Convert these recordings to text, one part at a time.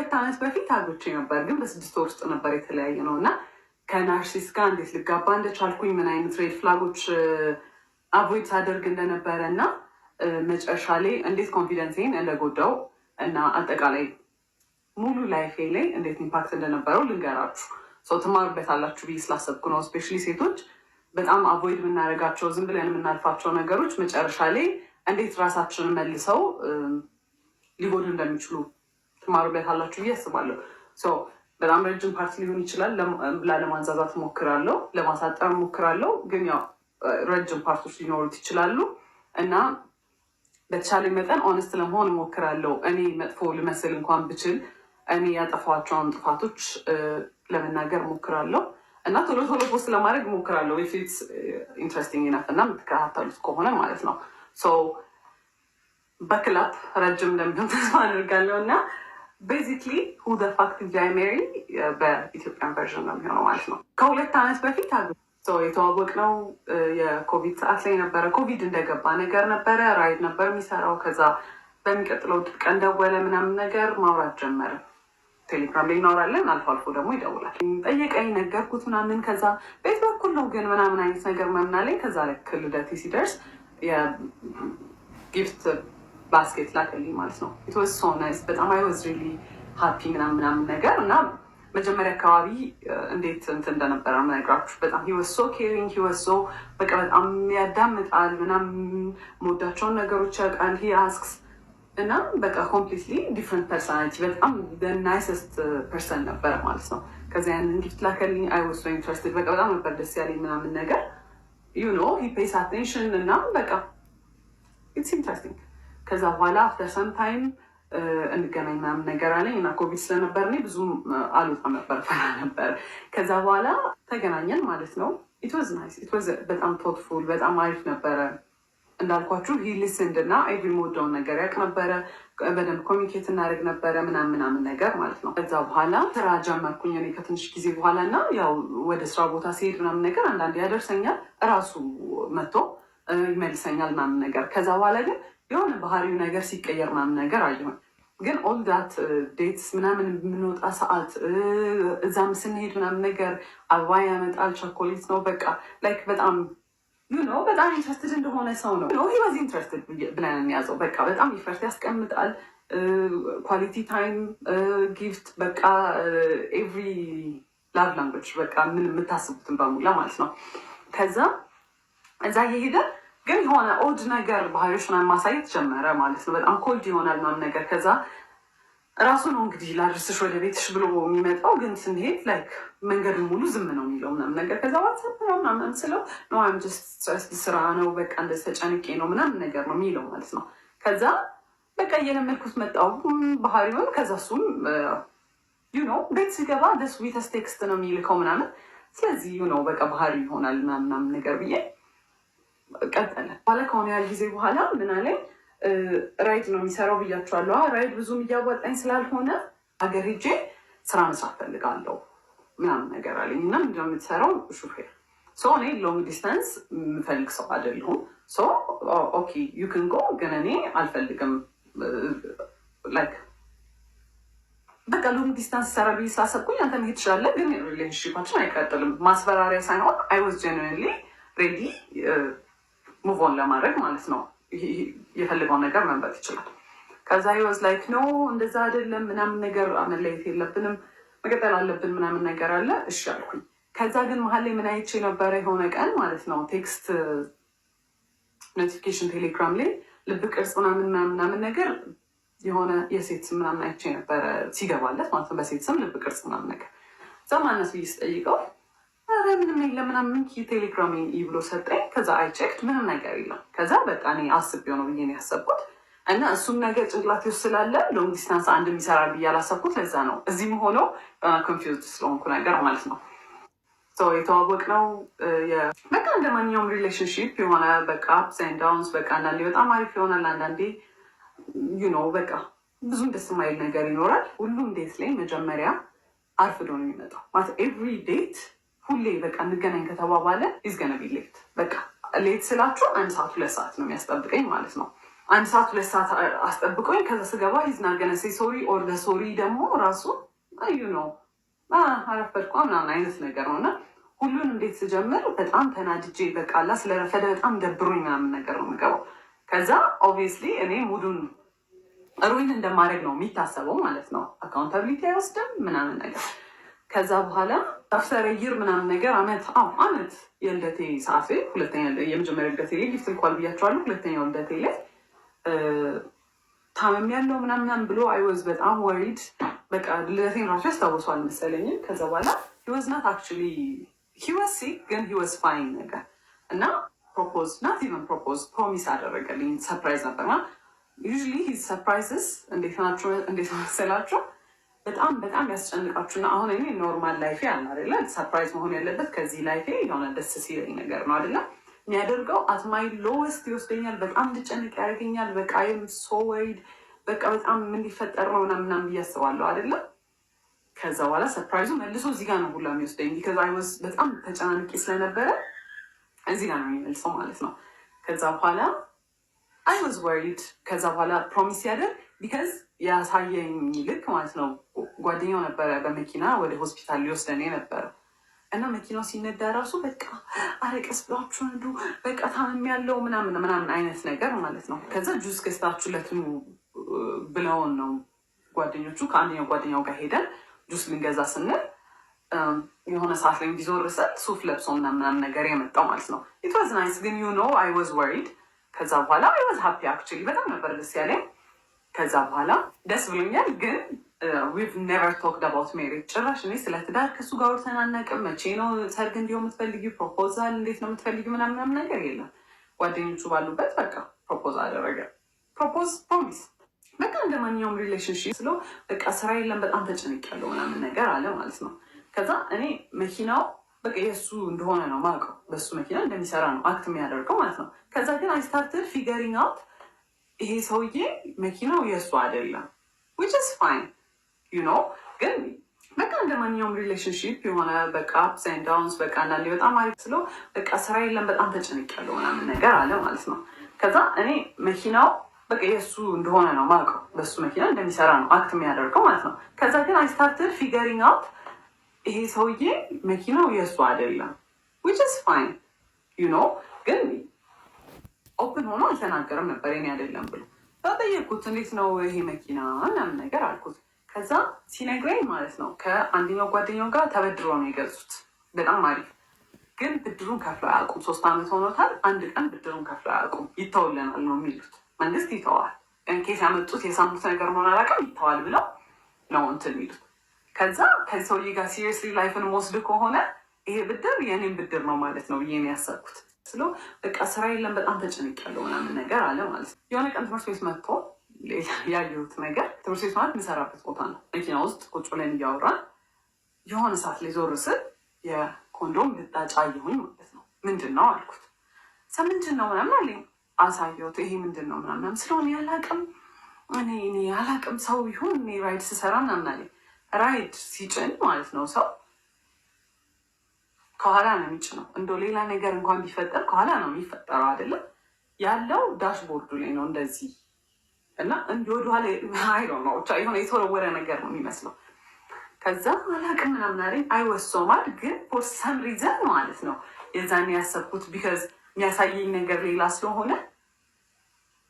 ከ2 ዓመት በፊት አግብቼ ነበር፣ ግን በ6 ወር ውስጥ ነበር የተለያየነው። እና ከ narcissist ጋር እንዴት ልጋባ እንደቻልኩኝ፣ ምን አይነት red flag ኦች avoid ሳደርግ እንደነበረ እና መጨረሻ ላይ እንዴት confidence ኤን እንደጎዳው እና አጠቃላይ ሙሉ life ኤ ላይ እንዴት impact እንደነበረው ልንገራችሁ። So ትማሩበታላችሁ ብዬ ስላሰብኩ ነው። Especially ሴቶች በጣም avoid የምናደርጋቸው፣ ዝም ብለን የምናልፋቸው ነገሮች መጨረሻ ላይ እንዴት ራሳችንን መልሰው ሊጎዱ እንደሚችሉ ትማሩበታላችሁ ብዬ አስባለሁ። በጣም ረጅም part ሊሆን ይችላል። ላለማንዛዛት ሞክራለሁ፣ ለማሳጠር ሞክራለሁ። ግን ያው ረጅም part ኦች ሊኖሩት ይችላሉ እና በተቻለ መጠን honest ለመሆን እሞክራለሁ። እኔ መጥፎ ልመስል እንኳን ብችል እኔ ያጠፋኋቸውን ጥፋቶች ለመናገር እሞክራለሁ እና ቶሎ ቶሎ post ለማድረግ እሞክራለሁ። If it's interesting enough እና የምትከታተሉት ከሆነ ማለት ነው። በክላፕ ረጅም እንደሚሆን ተስፋ አድርጋለሁ። እና basically "Who the fuck did I marry" በ Ethiopian version ነው የሚሆነው ማለት ነው። ከ2 ዓመት በፊት የተዋወቅነው የኮቪድ ሰዓት ላይ ነበረ። ኮቪድ እንደገባ ነገር ነበረ። Ride ነበር የሚሰራው። ከዛ በሚቀጥለው ቀን ደወለ ምናምን ነገር፣ ማውራት ጀመረ። ቴሌግራም ላይ እናወራለን። አልፎ አልፎ ደግሞ ይደውላል። ጠየቀኝ፣ ነገርኩት ምናምን። ከዛ ቤት በኩል ነው ግን ምናምን አይነት ነገር ምናምን አለኝ። ከዛ ልክ ልደቴ ሲደርስ የ gift basket ላከልኝ ማለት ነው። It was so nice። በጣም I was really happy ምናምን ምናምን ነገር። እና መጀመሪያ አካባቢ እንዴት እንትን እንደነበረ የምነግራችሁ፣ በጣም he was so caring፣ he was so በቃ በጣም ያዳምጣል ምናምን፣ የምወዳቸውን ነገሮች ያውቃል፣ he asks እና በቃ completely different personality፣ በጣም nicest person ነበረ ማለት ነው። ከዚያ ያንን gift ላከልኝ። I was so interested። በቃ በጣም ነበር ደስ ያለኝ ምናምን ነገር። He pays attention እና በቃ it's interesting። ከዛ በኋላ after some time እንገናኝ ምናምን ነገር አለኝ እና ኮቪድ ስለነበር እኔ ብዙም አልወጣም ነበር፣ ፈራ ነበር። ከዛ በኋላ ተገናኘን ማለት ነው። It was nice፣ it was በጣም thoughtful፣ በጣም አሪፍ ነበረ። እንዳልኳችሁ he listened እና every የምወደውን ነገር ያውቅ ነበረ። በደንብ communicate እናደርግ ነበረ ምናምን ምናምን ነገር ማለት ነው። ከዛ በኋላ ስራ ጀመርኩኝ እኔ ከትንሽ ጊዜ በኋላ። እና ያው ወደ ስራ ቦታ ሲሄድ ምናምን ነገር አንዳንዴ ያደርሰኛል፣ እራሱ መጥቶ ይመልሰኛል ምናምን ነገር። ከዛ በኋላ ግን የሆነ ባህሪው ነገር ሲቀየር ምናምን ነገር አየሁኝ። ግን all that dates ምናምን የምንወጣ ሰዓት፣ እዛም ስንሄድ ምናምን ነገር አበባ ያመጣል፣ ቸኮሌት ነው፣ በቃ like በጣም በጣም interested እንደሆነ ሰው ነው። He was interested ብለን እንያዘው። በቃ በጣም effort ያስቀምጣል። Quality time፣ gift፣ በቃ every love language፣ በቃ ምን የምታስቡትን በሙላ ማለት ነው። ከዛ እዛ እየሄደ ግን የሆነ odd ነገር ባህሪዎች ምናምን ማሳየት ጀመረ ማለት ነው። በጣም cold ይሆናል ምናምን ነገር። ከዛ ራሱ ነው እንግዲህ ላድርስሽ ወደ ቤትሽ ብሎ የሚመጣው። ግን ስንሄድ like መንገዱን ሙሉ ዝም ነው የሚለው ምናምን ነገር። ከዛ what's up ነው ምናምን ስለው "No, I'm just stressed፣ ስራ ነው፣ በቃ እንደዚህ ተጨንቄ ነው" ምናምን ነገር ነው የሚለው ማለት ነው። ከዛ በቃ እየለመድኩት መጣሁ ባህሪውን። ከዛ እሱም ቤት ሲገባ the sweetest text ነው የሚልከው ምናምን። ስለዚህ በቃ ባህሪ ይሆናል ምናምን ነገር ብዬ ቀጠለ። በኋላ ከሆነ ያህል ጊዜ በኋላ ምን አለኝ፣ Ride ነው የሚሰራው ብያቸዋለሁ። Ride ብዙም እያዋጣኝ ስላልሆነ ሀገር ሄጄ ስራ መስራት ፈልጋለሁ ምናምን ነገር አለኝ። እና ምንድነው የምትሰራው? ሹፌር። So እኔ long distance የምፈልግ ሰው አይደለሁም። Okay, you can go፣ ግን እኔ አልፈልግም። Like በቃ long distance ይሰራል ብዬ ስላሰብኩኝ አንተ መሄድ ትችላለህ፣ ግን relationship ኣችን አይቀጥልም። ማስፈራሪያ ሳይሆን I was genuinely ready move on ለማድረግ ማለት ነው። የፈለገውን ነገር መምረጥ ይችላል። ከዛ he was like "No፣ እንደዛ አይደለም" ምናምን ነገር፣ መለየት የለብንም፣ መቀጠል አለብን ምናምን ነገር አለ። እሺ አልኩኝ። ከዛ ግን መሀል ላይ ምን አይቼ ነበረ፣ የሆነ ቀን ማለት ነው፣ text notification ቴሌግራም ላይ ልብ ቅርጽ ምናምን ምናምን ነገር፣ የሆነ የሴት ስም ምናምን አይቼ ነበረ ሲገባለት ማለት ነው። በሴት ስም ልብ ቅርጽ ምናምን ነገር። እዛ ማነስ ብዬ ስጠይቀው ኧረ ምንም የለም ምናምን፣ ቴሌግራም ብሎ ሰጠኝ። ከዛ I checked፣ ምንም ነገር የለም። ከዛ በቃ እኔ አስቤው ነው ብዬ ነው ያሰብኩት። እና እሱም ነገር ጭንቅላቴ ውስጥ ስላለ long distance አንድ የሚሰራ ብዬ አላሰብኩት። ለዛ ነው እዚህም ሆኖ confused ስለሆንኩ ነገር ማለት ነው። የተዋወቅነው በቃ እንደ ማንኛውም relationship የሆነ በቃ ups and downs፣ በቃ አንዳንዴ በጣም አሪፍ ይሆናል፣ አንዳንዴ በቃ ብዙም ደስ የማይል ነገር ይኖራል። ሁሉም date ላይ መጀመሪያ አርፍዶ ነው የሚመጣው። ማለት every date ሁሌ በቃ እንገናኝ ከተባባለ he's gonna be late። በቃ late ስላችሁ አንድ ሰዓት፣ 2 ሰዓት ነው የሚያስጠብቀኝ ማለት ነው። 1 ሰዓት 2 ሰዓት አስጠብቆኝ ከዛ ስገባ he's not gonna say sorry or ለ sorry ደግሞ ራሱ አዩ ነው አረፈድኳ ምናምን አይነት ነገር ነው። እና ሁሉን እንዴት ስጀምር በጣም ተናድጄ በቃላ ስለረፈደ በጣም ደብሮኝ ምናምን ነገር ነው የምገባው። ከዛ obviously እኔ mood ኡን ruin እንደማድረግ ነው የሚታሰበው ማለት ነው። Accountability አይወስድም ምናምን ነገር። ከዛ በኋላ after a year ምናምን ነገር፣ አመት፣ አዎ አመት፣ የልደቴ ሰዓት ላይ፣ ሁለተኛ፣ የመጀመሪያ ልደቴ ላይ gift ልኳል ብያቸዋለሁ። ሁለተኛው ልደቴ ላይ ታመም ያለው ምናምናም ብሎ I was በጣም worried። በቃ ልደቴን ራሱ ያስታውሰዋል መሰለኝም። ከዛ በኋላ he was not actually, he was sick ግን he was fine ነገር እና propose, not even propose, promise አደረገልኝ። Surprise ነበርና usually his surprises እንዴት ናቸው? እንዴት መሰላችሁ? በጣም በጣም ያስጨንቃችሁና አሁን እኔ normal life ኤ አለ አይደለ? Surprise መሆን ያለበት ከዚህ life ኤ የሆነ ደስ ሲለኝ ነገር ነው አይደለ? የሚያደርገው at my lowest ይወስደኛል። በጣም እንድጨንቅ ያደርገኛል። በቃ I'm so worried፣ በቃ በጣም ምን ሊፈጠር ነው ምናምን ምናምን ብዬ አስባለሁ አይደለ? ከዛ በኋላ surprise ኡ መልሶ እዚህ ጋር ነው ሁላ የሚወስደኝ because I was በጣም ተጨናንቄ ስለነበረ እዚህ ጋር ነው የሚመልሰው ማለት ነው። ከዛ በኋላ I was worried። ከዛ በኋላ promise ያደርግ because ያሳየኝ ልክ ማለት ነው፣ ጓደኛው ነበረ በመኪና ወደ ሆስፒታል ሊወስደን ነበረ እና መኪናው ሲነዳ ራሱ በቃ አረ ቀስ ብላችሁ ነዱ፣ በቃ ታመም ያለው ምናምን ምናምን አይነት ነገር ማለት ነው። ከዛ ጁስ ገዝታችሁለት ኑ ብለውን ነው ጓደኞቹ። ከአንደኛው ጓደኛው ጋር ሄደን ጁስ ልንገዛ ስንል የሆነ ሰዓት ላይ እንዲዞር ስል ሱፍ ለብሶ ምናምን ነገር የመጣው ማለት ነው። It was nice ግን I was worried። ከዛ በኋላ I was happy actually፣ በጣም ነበር ደስ ያለኝ። ከዛ በኋላ ደስ ብሎኛል። ግን we've never talked about marriage። ጭራሽ እኔ ስለ ትዳር ከሱ ጋር አውርተን አናውቅም። መቼ ነው ሰርግ እንዲሆን የምትፈልጊው? Proposal እንዴት ነው የምትፈልጊው? ምናምን ምናምን ነገር የለም። ጓደኞቹ ባሉበት በቃ propose አደረገ። Propose, promise፣ በቃ እንደ ማንኛውም relationship ስለው በቃ ስራ የለም፣ በጣም ተጨንቄያለሁ ምናምን ነገር አለ ማለት ነው። ከዛ እኔ መኪናው በቃ የእሱ እንደሆነ ነው ማውቀው፣ በሱ መኪና እንደሚሰራ ነው act የሚያደርገው ማለት ነው። ከዛ ግን I started figuring out ይሄ ሰውዬ መኪናው የእሱ አይደለም፣ which is fine፣ ግን በቃ እንደ ማንኛውም relationship የሆነ በቃ ups and downs፣ በቃ አንዳንዴ በጣም አሪፍ ስለው በቃ ስራ የለም፣ በጣም ተጨንቄያለሁ ምናምን ነገር አለ ማለት ነው። ከዛ እኔ መኪናው በቃ የእሱ እንደሆነ ነው ማውቀው፣ በሱ መኪና እንደሚሰራ ነው act የሚያደርገው ማለት ነው። ከዛ ግን I started figuring out ይሄ ሰውዬ መኪናው የእሱ አይደለም፣ which is fine፣ ግን open ሆኖ አልተናገረም ነበር የኔ አይደለም ብሎ። ጠየቅኩት። እንዴት ነው ይሄ መኪና ምናምን ነገር አልኩት። ከዛ ሲነግረኝ ማለት ነው ከአንደኛው ጓደኛው ጋር ተበድሮ ነው የገዙት። በጣም አሪፍ፣ ግን ብድሩን ከፍለው አያውቁም። 3 ዓመት ሆኖታል። አንድ ቀን ብድሩን ከፍለው አያውቁም። ይተውልናል ነው የሚሉት። መንግስት ይተዋል። In case ያመጡት የሰሙት ነገር መሆን አላውቅም። ይተዋል ብለው ነው እንትን የሚሉት። ከዛ ከዚህ ሰውዬ ጋር seriously life ን መወስድ ከሆነ ይሄ ብድር የእኔም ብድር ነው ማለት ነው ብዬ ነው ያሰብኩት። ስለው በቃ ስራ የለም፣ በጣም ተጨንቄያለሁ ምናምን ነገር አለ ማለት ነው። የሆነ ቀን ትምህርት ቤት መጥቶ ያየሁት ነገር፣ ትምህርት ቤት ማለት የምሰራበት ቦታ ነው። መኪና ውስጥ ቁጭ ብለን እያወራን የሆነ ሰዓት ላይ ዞር ስል የኮንዶም ልጣጭ አየሁኝ ማለት ነው። ምንድን ነው አልኩት። ምንድን ነው ምናምን አለኝ። አሳየሁት። ይሄ ምንድን ነው ምናምን ስለሆነ ያላቅም፣ እኔ አላቅም፣ ሰው ይሁን፣ እኔ ride ስሰራ ምናምን አለኝ። Ride ሲጭን ማለት ነው ሰው ከኋላ ነው የሚጭነው። እንደው ሌላ ነገር እንኳን ቢፈጠር ከኋላ ነው የሚፈጠረው አይደለም፣ ያለው dashboard ኡ ላይ ነው እንደዚህ እና እንዲ ወደኋላ አይ ነው ብቻ የሆነ የተወረወረ ነገር ነው የሚመስለው። ከዛ አላቅም ምናምን አለኝ። I was so mad ግን for some reason ማለት ነው የዛን ያሰብኩት because የሚያሳየኝ ነገር ሌላ ስለሆነ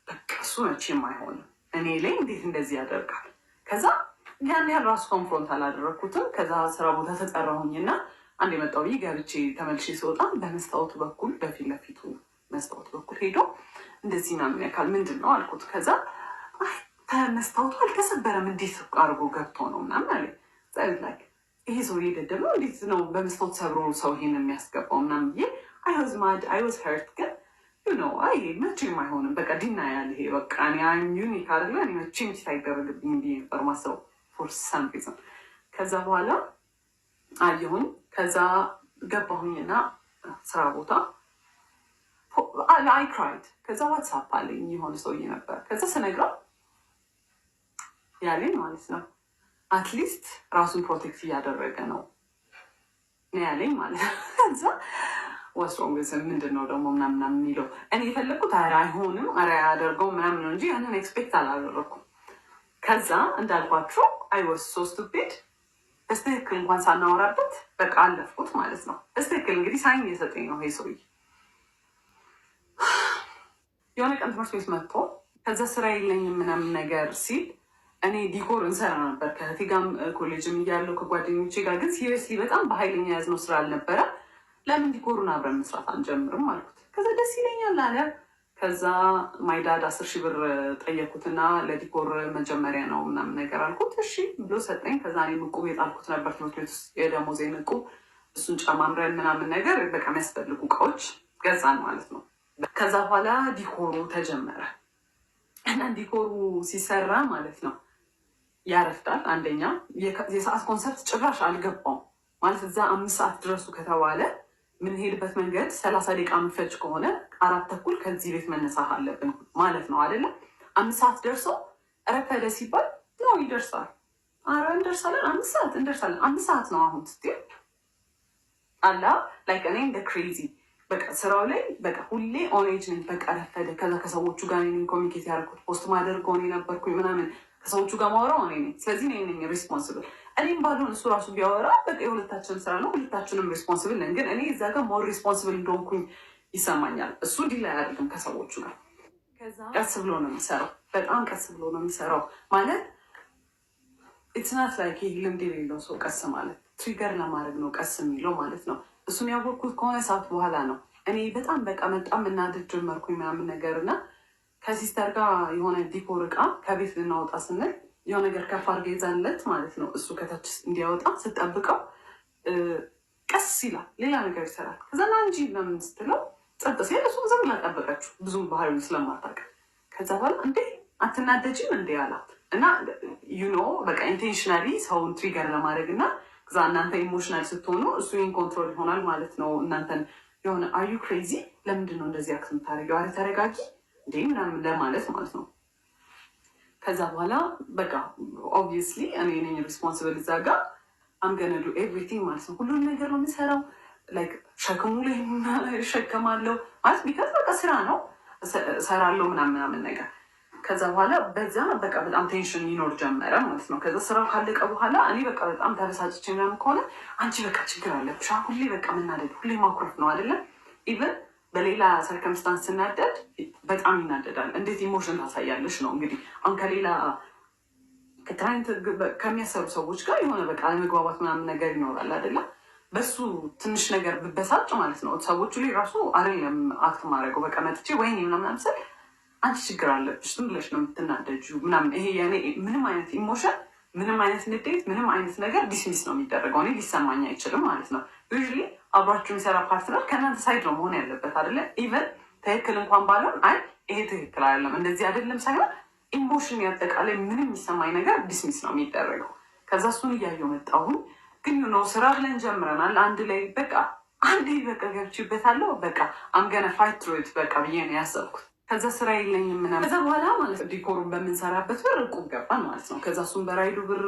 በቃ እሱ መቼም አይሆንም፣ እኔ ላይ እንዴት እንደዚህ ያደርጋል? ከዛ ያን ያህል ራሱ confront አላደረግኩትም። ከዛ ስራ ቦታ ተጠራሁኝና አንድ የመጣው ብዬ ገብቼ ተመልሼ ስወጣ በመስታወቱ በኩል፣ በፊት ለፊቱ መስታወት በኩል ሄዶ እንደዚህ ምናምን ያካል ምንድን ነው አልኩት። ከዛ መስታወቱ አልተሰበረም፣ እንዴት አድርጎ ገብቶ ነው ምናምን አለ። Like ይሄ ሰውዬ ደደብ ነው፣ እንዴት ነው በመስታወት ሰብሮ ሰው ይሄን የሚያስገባው ምናምን ብዬ I was mad, I was hurt ግን አይ መቼም አይሆንም፣ በቃ denial፣ ይሄ በቃ እኔ I'm unique አይደለ፣ እኔ መቼም cheat አይደረግብኝም ብዬ ነበር ማሰብ for some reason። ከዛ በኋላ አየሁኝ። ከዛ ገባሁኝና ስራ ቦታ I cried። ከዛ WhatsApp አለኝ የሆነ ሰውዬ ነበር። ከዛ ስነግረው ያለኝ ማለት ነው at least ራሱን protect እያደረገ ነው ነው ያለኝ ማለት ነው። ከዛ What's wrong፣ ምንድን ነው ደግሞ ምናምን ምናምን የሚለው። እኔ የፈለግኩት ኧረ አይሆንም፣ ኧረ አያደርገው ምናምን ነው እንጂ ያንን expect አላደረኩም። ከዛ እንዳልኳችሁ I was so stupid፣ በስትክክል እንኳን ሳናወራበት በቃ አለፍኩት ማለት ነው። በስትክክል እንግዲህ sign እየሰጠኝ ነው ይሄ ሰውዬ። የሆነ ቀን ትምህርት ቤት መጥቶ ከዛ ስራ የለኝም ምናምን ነገር ሲል፣ እኔ decor እንሰራ ነበር ከእህቴ ጋርም ኮሌጅም እያለሁ ከጓደኞቼ ጋር፣ ግን seriously በጣም በኃይለኛ የያዝነው ስራ አልነበረ። ለምን decor ኡን አብረን መስራት አንጀምርም አልኩት። ከዛ ደስ ይለኛል አለ። ከዛ my dad 10,000 ብር ጠየኩትና ለ decor መጀመሪያ ነው ምናምን ነገር አልኩት። እሺ ብሎ ሰጠኝ። ከዛ እኔም ዕቁብ የጣልኩት ነበር ትምህርት ቤት ውስጥ፣ የደሞዜን ዕቁብ፣ እሱን ጨማምረን ምናምን ነገር በቃ የሚያስፈልጉ እቃዎች ገዛን ማለት ነው። ከዛ በኋላ decor ኡ ተጀመረ እና decor ኡ ሲሰራ ማለት ነው ያረፍዳል። አንደኛ የሰዓት concept ጭራሽ አልገባውም። ማለት እዛ 5 ሰዓት ድረሱ ከተባለ የምንሄድበት መንገድ 30 ደቂቃ የምፈጅ ከሆነ 4:30 ከዚህ ቤት መነሳት አለብን ማለት ነው አይደለም? 5 ሰዓት ደርሶ ረፈደ ሲባል ነው ይደርሳል። አረ እንደርሳለን፣ 5 ሰዓት እንደርሳለን። 5 ሰዓት ነው አሁን ስትል አላ like እኔ እንደ crazy በቃ ስራው ላይ በቃ ሁሌ on edge ነኝ። በቃ ረፈደ። ከዛ ከሰዎቹ ጋር እኔ communicate ያደረኩት፣ post ማደርገው እኔ ነበርኩኝ ምናምን፣ ከሰዎቹ ጋር ማወራው እኔ ነኝ። ስለዚህ እኔ ነኝ responsible። እኔም ባልሆን እሱ ራሱ ቢያወራ በቃ የሁለታችን ስራ ነው፣ ሁለታችንም responsible ነን። ግን እኔ እዛ ጋር more responsible እንደሆንኩኝ ይሰማኛል። እሱ deal አያደርግም ከሰዎቹ ጋር። ቀስ ብሎ ነው የሚሰራው። በጣም ቀስ ብሎ ነው የሚሰራው። ማለት it's not like ይህ ልምድ የሌለው ሰው ቀስ ማለት፣ trigger ለማድረግ ነው ቀስ የሚለው ማለት ነው። እሱን ያወቅኩት ከሆነ ሰዓት በኋላ ነው። እኔ በጣም በቃ በጣም መናደድ ጀመርኩኝ ምናምን ነገር እና ከ sister ጋር የሆነ decor እቃ ከቤት ልናወጣ ስንል የሆነ ነገር ከፍ አድርጋ ይዛለት ማለት ነው። እሱ ከታች እንዲያወጣ ስጠብቀው ቀስ ይላል፣ ሌላ ነገር ይሰራል። ከዛ ና እንጂ ምናምን ስትለው ጸጥ ሲል እሱም ዝም ብላ ጠበቀችው፣ ብዙም ባህሪውን ስለማታውቅ። ከዛ በኋላ እንዴ አትናደጂም እንዴ አላት። እና በቃ intentionally ሰውን trigger ለማድረግ እና ከዛ እናንተ emotional ስትሆኑ እሱ in control ይሆናል ማለት ነው። እናንተን የሆነ are you crazy፣ ለምንድን ነው እንደዚህ act የምታደርጊው? አረ ተረጋጊ እንዴ ምናምን ለማለት ማለት ነው። ከዛ በኋላ በቃ obviously እኔ ነኝ responsible እዛ ጋር፣ I'm gonna do everything ማለት ነው። ሁሉን ነገር ነው የሚሰራው። Like ሸክሙ ላይ እሸከማለሁ ማለት because በቃ ስራ ነው፣ እሰራለሁ ምናምን ምናምን ነገር። ከዛ በኋላ በዛ በቃ በጣም tension ይኖር ጀመረ ማለት ነው። ከዛ ስራው ካለቀ በኋላ እኔ በቃ በጣም ተበሳጭቼ ምናምን ከሆነ አንቺ በቃ ችግር አለብሽ፣ ሁሌ በቃ መናደድ፣ ሁሌ ማኩረፍ ነው አይደለም። Even በሌላ circumstance ስናደድ በጣም ይናደዳል። እንዴት emotion ታሳያለሽ ነው እንግዲህ። አሁን ከሌላ ከ client ከሚያሰሩ ሰዎች ጋር የሆነ በቃ አለመግባባት ምናምን ነገር ይኖራል አይደለም። በሱ ትንሽ ነገር ብበሳጭ ማለት ነው ሰዎቹ ላይ ራሱ አይደለም act ማድረገው፣ በቃ መጥቼ ወይኔ ምናምን ስል አንቺ ችግር አለብሽ፣ ዝም ብለሽ ነው የምትናደጂው ምናምን። ይሄ የኔ ምንም አይነት emotion፣ ምንም አይነት ንዴት፣ ምንም አይነት ነገር dismiss ነው የሚደረገው። እኔ ሊሰማኝ አይችልም ማለት ነው። Usually አብሯችሁ የሚሰራ partner ከእናንተ side ነው መሆን ያለበት አይደለ? Even ትክክል እንኳን ባልሆን አይ ይሄ ትክክል አይደለም፣ እንደዚህ አይደለም ሳይሆን emotion ያጠቃላይ ምንም የሚሰማኝ ነገር dismiss ነው የሚደረገው። ከዛ እሱን እያየሁ መጣሁኝ። ግን ስራ ብለን ጀምረናል አንድ ላይ፣ በቃ አንዴ በቃ ገብቼበታለሁ። በቃ I'm gonna fight through it በቃ ብዬ ነው ያሰብኩት። ከዛ ስራ የለኝም ምናምን። ከዛ በኋላ ማለት decor ኡን በምንሰራበት ብር እቁብ ገባን ማለት ነው። ከዛ እሱም በ ride ኡ ብር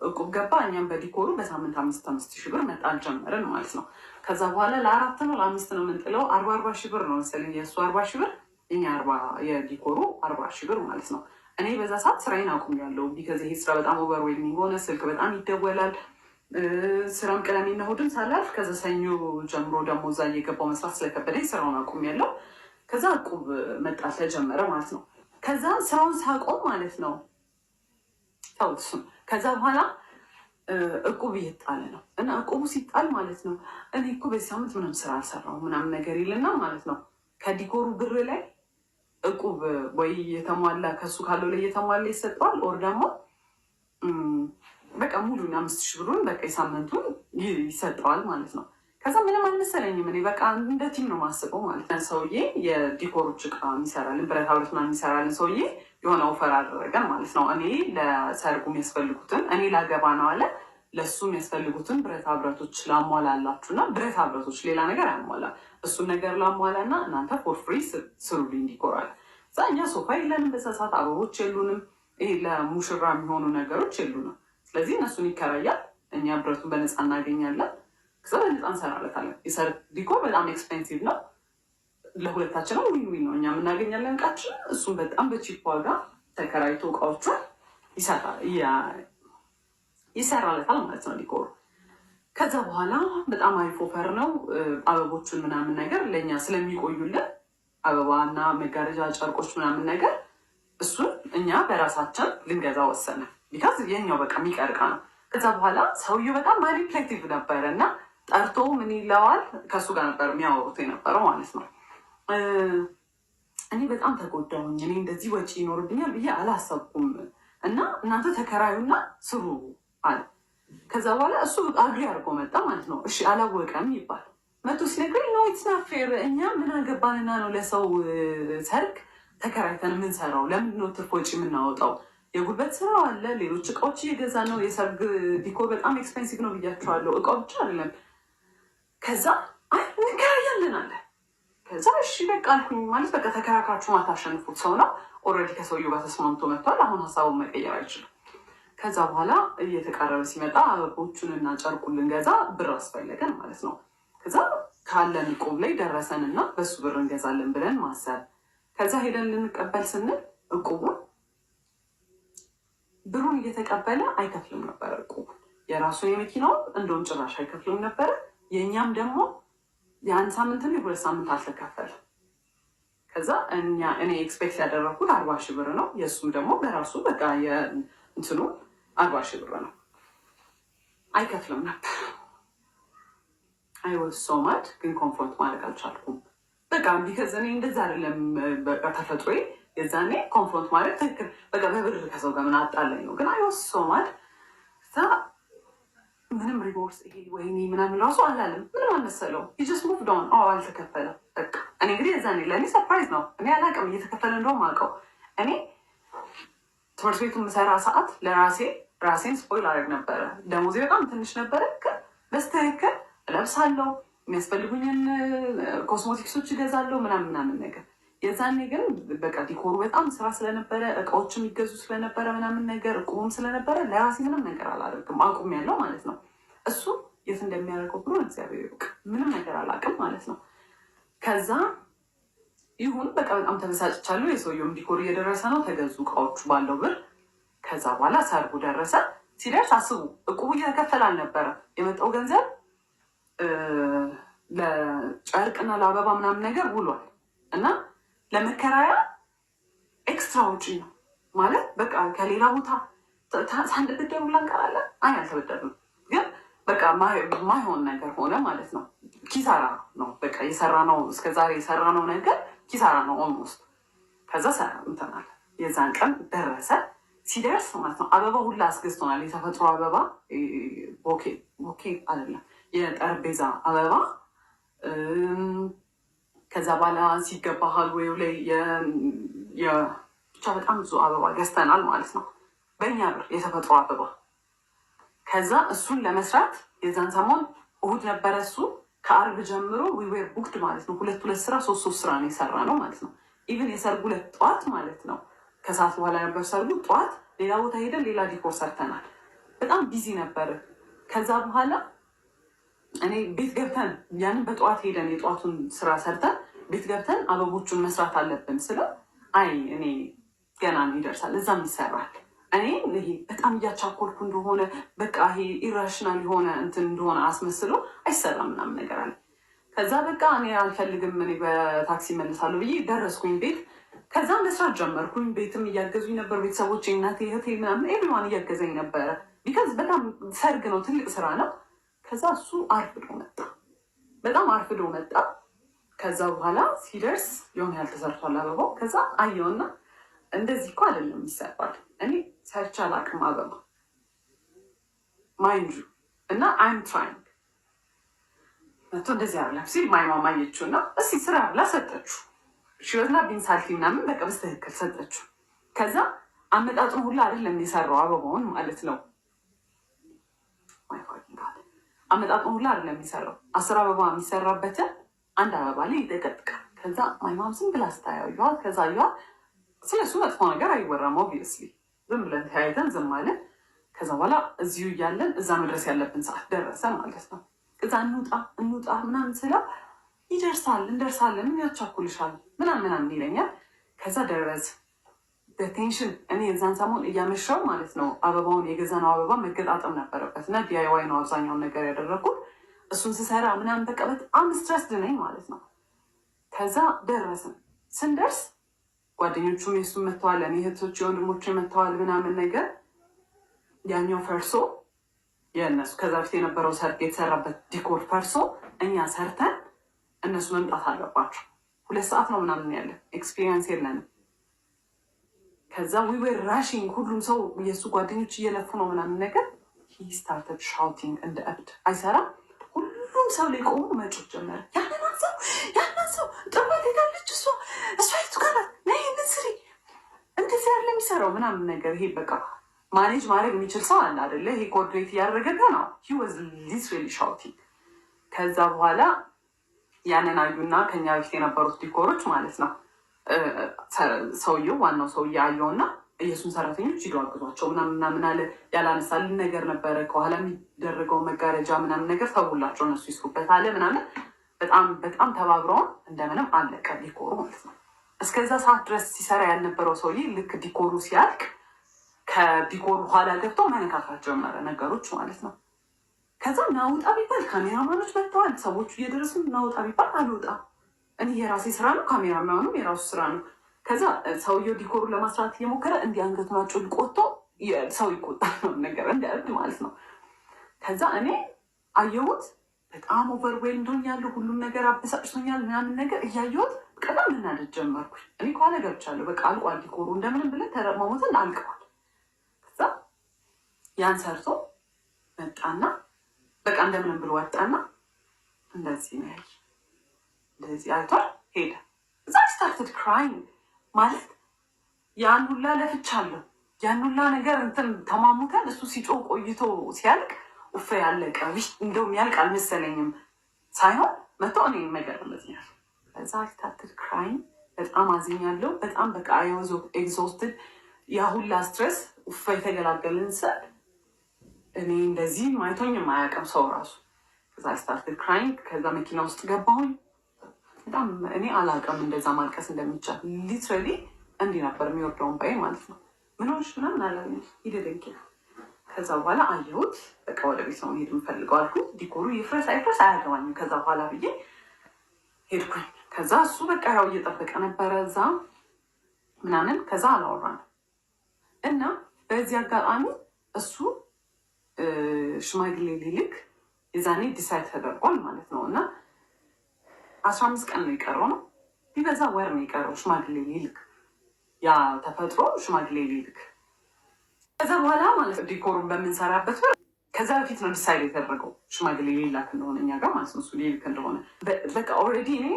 እቁብ ገባ፣ እኛም በ decor ኡ በሳምንት 5,000 5,000 ብር መጣል ጀመርን ማለት ነው። ከዛ በኋላ ለአራት ነው ለአምስት ነው የምንጥለው፣ 40,000 40,000 ብር ነው መሰለኝ፣ የእሱ 40,000 ብር፣ የኛ 40፣ የ decor ኡ 40,000 ብር ማለት ነው። እኔ በዛ ሰዓት ስራዬን አቁሜያለሁ። Because ይሄ ስራ በጣም overwhelming ሆነ፣ ስልክ በጣም ይደወላል። ስራም ቅዳሜና እሑድን ሳላልፍ ከዛ ሰኞ ጀምሮ ደግሞ እዛ እየገባው መስራት ስለከበደኝ ስራውን አቁሜያለሁ። ከዛ እቁብ መጣል ተጀመረ ማለት ነው። ከዛ ስራውን ሳቆም ማለት ነው፣ ተውት እሱን። ከዛ በኋላ እቁብ እየጣለ ነው እና እቁቡ ሲጣል ማለት ነው እኔ እኮ በዚህ ሳምንት ምንም ስራ አልሰራሁም ምናምን ነገር ይልና ማለት ነው ከ decor ኡ ብር ላይ እቁብ ወይ የተሟላ ከሱ ካለው ላይ እየተሟላ ይሰጠዋል፣ or ደግሞ በቃ ሙሉን 5,000 ብሩን በቃ የሳምንቱን ይሰጠዋል ማለት ነው። ከዛ ምንም አልመሰለኝም። እኔ በቃ እንደ team ነው ማስበው ማለት ነው። ሰውዬ የ decor ኦች እቃ የሚሰራልን፣ ብረታ ብረት ምናምን የሚሰራልን ሰውዬ የሆነ offer አደረገን ማለት ነው። እኔ ለሰርጉ የሚያስፈልጉትን፣ እኔ ላገባ ነው አለ፣ ለእሱ የሚያስፈልጉትን ብረታ ብረቶች ላሟላላችሁ እና ብረታ ብረቶች፣ ሌላ ነገር አያሟላ፣ እሱን ነገር ላሟላ እና እናንተ for free ስሩልኝ decor አለ። እዛ እኛ ሶፋ የለንም በዛ ሰዓት፣ አበቦች የሉንም፣ ይሄ ለሙሽራ የሚሆኑ ነገሮች የሉንም። ስለዚህ እነሱን ይከራያል፣ እኛ ብረቱን በነፃ እናገኛለን። ከዛ በነፃ እንሰራለታለን። የሰርግ decor በጣም expensive ነው። ለሁለታችንም win win ነው። እኛ የምናገኛለን እቃችን፣ እሱም በጣም በ cheap ዋጋ ተከራይቶ እቃዎቹን ይሰራለታል ማለት ነው decor ኡ። ከዛ በኋላ በጣም አሪፍ offer ነው። አበቦቹን ምናምን ነገር ለእኛ ስለሚቆዩልን አበባና መጋረጃ፣ ጨርቆች ምናምን ነገር እሱን እኛ በራሳችን ልንገዛ ወሰነ። Because የኛው በቃ የሚቀር እቃ ነው። ከዛ በኋላ ሰውየው በጣም manipulative ነበረ እና ጠርቶ ምን ይለዋል፣ ከእሱ ጋር ነበር የሚያወሩት የነበረው ማለት ነው። እኔ በጣም ተጎዳሁኝ፣ እኔ እንደዚህ ወጪ ይኖርብኛል ብዬ አላሰብኩም እና እናንተ ተከራዩና ስሩ አለ። ከዛ በኋላ እሱ agree አድርጎ መጣ ማለት ነው። እሺ አላወቀም ይባል መቶ ሲነግረኝ no, it's not fair፣ እኛ ምን አገባንና ነው ለሰው ሰርግ ተከራይተን የምንሰራው? ለምንድን ነው ትርፍ ወጪ የምናወጣው? የጉልበት ስራው አለ፣ ሌሎች እቃዎች እየገዛ ነው። የሰርግ decor በጣም expensive ነው ብያቸዋለሁ። እቃው ብቻ አይደለም። ከዛ አይ እንከራያለን አለ። ከዛ እሺ በቃ አልኩኝ። ማለት በቃ ተከራክራችሁ ማታሸንፉት ሰው ነው። Already ከሰውየው ጋር ተስማምቶ መጥቷል። አሁን ሀሳቡን መቀየር አይችልም። ከዛ በኋላ እየተቃረበ ሲመጣ አበቦቹን እና ጨርቁን ልንገዛ ብር አስፈለገን ማለት ነው። ከዛ ካለን እቁብ ላይ ደረሰን እና በሱ ብር እንገዛለን ብለን ማሰብ። ከዛ ሄደን ልንቀበል ስንል እቁቡን ብሩን እየተቀበለ አይከፍልም ነበረ። እቁቡን የራሱን የመኪናውን እንደውም ጭራሽ አይከፍልም ነበረ። የእኛም ደግሞ የአንድ ሳምንት የ2 ሳምንት አልተከፈለም። ከዛ እኛ እኔ expect ያደረግኩት 40,000 ብር ነው። የእሱም ደግሞ በራሱ በቃ የእንትኑ 40,000 ብር ነው። አይከፍልም ነበር። I was so mad፣ ግን confront ማድረግ አልቻልኩም። በቃ because እኔ እንደዛ አይደለም በቃ ተፈጥሮዬ። የዛኔ confront ማድረግ ትክክል በቃ በብር ከሰው ጋር ምን አጣለኝ ነው። ግን I was so mad። እዛ ምንም remorse ይሄ ወይኔ ምናምን ራሱ አላለም። ምንም አልመሰለውም። Just moved on። አዎ አልተከፈለም። በቃ እኔ እንግዲህ የዛኔ ለእኔ surprise ነው። እኔ አላውቅም እየተከፈለ እንደውም አውቀው። እኔ ትምህርት ቤቱ የምሰራ ሰዓት ለራሴ ራሴን spoil አደርግ ነበረ። ደሞዜ በጣም ትንሽ ነበረ፣ ግን በስትክክል እለብሳለሁ፣ የሚያስፈልጉኝን ኮስሞቲክሶች እገዛለሁ ምናምን ምናምን ነገር። የዛኔ ግን በቃ decor ኡ በጣም ስራ ስለነበረ፣ እቃዎች የሚገዙ ስለነበረ ምናምን ነገር፣ እቁቡም ስለነበረ ለራሴ ምንም ነገር አላደርግም፣ አቁም ያለው ማለት ነው። እሱ የት እንደሚያደርገው ብሎ እግዚአብሔር ይወቅ። ምንም ነገር አላውቅም ማለት ነው። ከዛ ይሁን በቃ በጣም ተበሳጭቻለሁ። የሰውየውም decor እየደረሰ ነው። ተገዙ እቃዎቹ ባለው ብር። ከዛ በኋላ ሰርጉ ደረሰ። ሲደርስ አስቡ እቁቡ እየተከፈለ አልነበረ። የመጣው ገንዘብ ለጨርቅና ለአበባ ምናምን ነገር ውሏል እና ለመከራያ extra ውጪ ነው ማለት በቃ ከሌላ ቦታ ሳንበደር ሁላ እንቀራለን። አይ አልተበደርንም፣ ግን በቃ ማይሆን ነገር ሆነ ማለት ነው። ኪሳራ ነው በቃ የሰራነው፣ እስከዛሬ የሰራነው ነገር ኪሳራ ነው almost። ከዛ እንትናል የዛን ቀን ደረሰ። ሲደርስ ማለት ነው አበባ ሁላ አስገዝቶናል። የተፈጥሮ አበባ፣ bouquet፣ bouquet አይደለም፣ የጠረጴዛ አበባ። ከዛ በኋላ ሲገባ hallway ው ላይ ብቻ በጣም ብዙ አበባ ገዝተናል ማለት ነው፣ በእኛ ብር የተፈጥሮ አበባ። ከዛ እሱን ለመስራት የዛን ሰሞን እሁድ ነበረ እሱ፣ ከአርብ ጀምሮ we were booked ማለት ነው። ሁለት ሁለት ስራ፣ ሶስት ሶስት ስራ ነው የሰራነው ማለት ነው። Even የሰርጉ ዕለት ጠዋት ማለት ነው፣ ከሰዓት በኋላ ነበር ሰርጉ። ጠዋት ሌላ ቦታ ሄደን ሌላ decor ሰርተናል። በጣም busy ነበር። ከዛ በኋላ እኔ ቤት ገብተን ያንን በጠዋት ሄደን የጠዋቱን ስራ ሰርተን ቤት ገብተን አበቦቹን መስራት አለብን ስለው አይ እኔ ገና ይደርሳል፣ እዛም ይሰራል። እኔ ይሄ በጣም እያቻኮልኩ እንደሆነ በቃ ይሄ irrational የሆነ እንትን እንደሆነ አስመስሎ አይሰራም ምናምን ነገር አለ። ከዛ በቃ እኔ አልፈልግም፣ እኔ በታክሲ መልሳለሁ ብዬ ደረስኩኝ ቤት። ከዛ መስራት ጀመርኩኝ። ቤትም እያገዙኝ ነበር ቤተሰቦቼ፣ እናቴ፣ እህቴ ምናምን everyone እያገዘኝ ነበረ። Because በጣም ሰርግ ነው፣ ትልቅ ስራ ነው። ከዛ እሱ አርፍዶ መጣ፣ በጣም አርፍዶ መጣ። ከዛ በኋላ ሲደርስ የሆነ ያህል ተሰርቷል አበባው። ከዛ አየውና እንደዚህ እኮ አይደለም ይሰራል። እኔ ሰርቼ አላውቅም አበባ mind you እና I'm trying። መቶ እንደዚህ አይደለም ሲል my mom አየችው እና እስኪ ስራ ብላ ሰጠችው። She wasn't being salty ምናምን፣ በቃ በስትክክል ሰጠችው። ከዛ አመጣጡን ሁላ አይደለም የሰራው አበባውን ማለት ነው። አመጣጡን ሁላ አይደለም የሚሰራው። 10 አበባ የሚሰራበትን አንድ አበባ ላይ ይጠቀጥቃል። ከዛ my mom ዝም ብላ ስታያዩዋት ከዛ አየዋት። ስለሱ መጥፎ ነገር አይወራም። Obviously ዝም ብለን ተያይተን ዝም አለን። ከዛ በኋላ እዚሁ እያለን እዛ መድረስ ያለብን ሰዓት ደረሰ ማለት ነው። ከዛ እንውጣ እንውጣ ምናምን ስለው ይደርሳል፣ እንደርሳለን፣ ምን ያቻኩልሻል ምናምን ምናምን ይለኛል። ከዛ ደረስ በ tension እኔ የዛን ሰሞን እያመሻው ማለት ነው። አበባውን የገዛነው አበባ መገጣጠም ነበረበት እና DIY ነው አብዛኛውን ነገር ያደረግኩት። እሱን ስሰራ ምናምን በቃ በጣም stressed ነኝ ማለት ነው። ከዛ ደረስን። ስንደርስ ጓደኞቹም የሱም መጥተዋል፣ እኔ እህቶች የወንድሞቹ መጥተዋል ምናምን ነገር። ያኛው ፈርሶ፣ የእነሱ ከዛ በፊት የነበረው ሰርግ የተሰራበት decor ፈርሶ እኛ ሰርተን እነሱ መምጣት አለባቸው። 2 ሰዓት ነው ምናምን ያለን፣ experience የለንም። ከዛ we were rushing፣ ሁሉም ሰው የእሱ ጓደኞች እየለፉ ነው ምናምን ነገር። He started shouting እንደ እብድ፣ አይሰራም። ሁሉም ሰው ላይ ቆሞ መጮህ ጀመረ። ያንን ሰው፣ ያንን ሰው ጥባት ሄዳለች፣ እሷ የቱ ጋር ናት? ነይ ይሄንን ስሪ፣ እንደዚህ አይደለም የሚሰራው ምናምን ነገር። ይሄ በቃ manage ማድረግ የሚችል ሰው አለ አይደለ? ይሄ coordinate እያደረገ ነው። He was literally shouting። ከዛ በኋላ ያንን አዩና ከኛ በፊት የነበሩት decor ኦች ማለት ነው፣ ሰውየው፣ ዋናው ሰውዬ አየውና የእሱን ሰራተኞች ሂዶ አግዟቸው ምናምን ምናምን አለ። ያላነሳልን ነገር ነበረ፣ ከኋላ የሚደረገው መጋረጃ ምናምን ነገር፣ ተውላቸው እነሱ ይስሩበት አለ ምናምን። በጣም በጣም ተባብረውን እንደምንም አለቀ decor ኡ ማለት ነው። እስከዛ ሰዓት ድረስ ሲሰራ ያልነበረው ሰውዬ ልክ decor ኡ ሲያልቅ ከ decor ኡ ኋላ ገብቶ መነካካት ጀመረ ነገሮች ማለት ነው። ከዛ ናውጣ ቢባል፣ ካሜራማኖች መጥተዋል፣ ሰዎቹ እየደረሱ፣ ናውጣ ቢባል አልወጣ፣ እኔ የራሴ ስራ ነው፣ ካሜራማኑም የራሱ ስራ ነው። ከዛ ሰውየው decor ኡን ለማስራት እየሞከረ እንዲህ አንገቱን አጮልቆ ወጥቶ ሰው ይቆጣል ነው ነገር እንደ እብድ ማለት ነው። ከዛ እኔ አየሁት፣ በጣም overwhelmed ሆኛለሁ። ሁሉም ነገር አበሳጭቶኛል ምናምን ነገር። እያየሁት በጣም መናደድ ጀመርኩኝ። እኔ ከኋላ ገብቻለሁ። በቃ አልቋል decor ኡ፣ እንደምንም ብለን ተረማሞትን አልቀዋል። ከዛ ያን ሰርቶ መጣና በቃ እንደምንም ብሎ ወጣና እንደዚህ ነው ያየ፣ እንደዚህ አይቷል ሄደ። እዛ started crying። ማለት ያን ሁላ ለፍቻለሁ፣ ያን ሁላ ነገር እንትን ተማሙተን እሱ ሲጮህ ቆይቶ ሲያልቅ ኡፈ ያለቀ፣ እንደውም ያልቅ አልመሰለኝም ሳይሆን መጥቶ እኔ ነገር እንደዚህ ያለ። ከዛ started crying። በጣም አዝኛለሁ። በጣም በቃ I was exhausted። ያ ሁላ stress ኡፈ የተገላገልን ስል እኔ እንደዚህ ማይቶኝ የማያውቅም ሰው ራሱ። ከዛ started crying። ከዛ መኪና ውስጥ ገባሁኝ። በጣም እኔ አላውቅም እንደዛ ማልቀስ እንደሚቻል። Literally እንዲህ ነበር የሚወርደው እንባዬ ማለት ነው። ምን ሆንሽ ምናምን አላለኝ፣ ይደደንኪ። ከዛ በኋላ አየሁት። በቃ ወደ ቤት ነው መሄድ የምፈልገው አልኩኝ። Decor ኡ ይፍረስ አይፍረስ አያገባኝም ከዛ በኋላ ብዬ ሄድኩኝ። ከዛ እሱ በቃ ያው እየጠበቀ ነበረ እዛ ምናምን። ከዛ አላወራንም እና በዚህ አጋጣሚ እሱ ሽማግሌ ሊልክ የዛኔ decide ተደርጓል ማለት ነው። እና 15 ቀን ነው የቀረው፣ ነው ቢበዛ ወር ነው የቀረው ሽማግሌ ሊልክ፣ ያ ተፈጥሮ ሽማግሌ ሊልክ። ከዛ በኋላ ማለት decor ኡን በምንሰራበት ወር፣ ከዛ በፊት ነው decide የተደረገው ሽማግሌ ሊላክ እንደሆነ እኛ ጋር ማለት ነው፣ እሱ ሊልክ እንደሆነ። በቃ already እኔ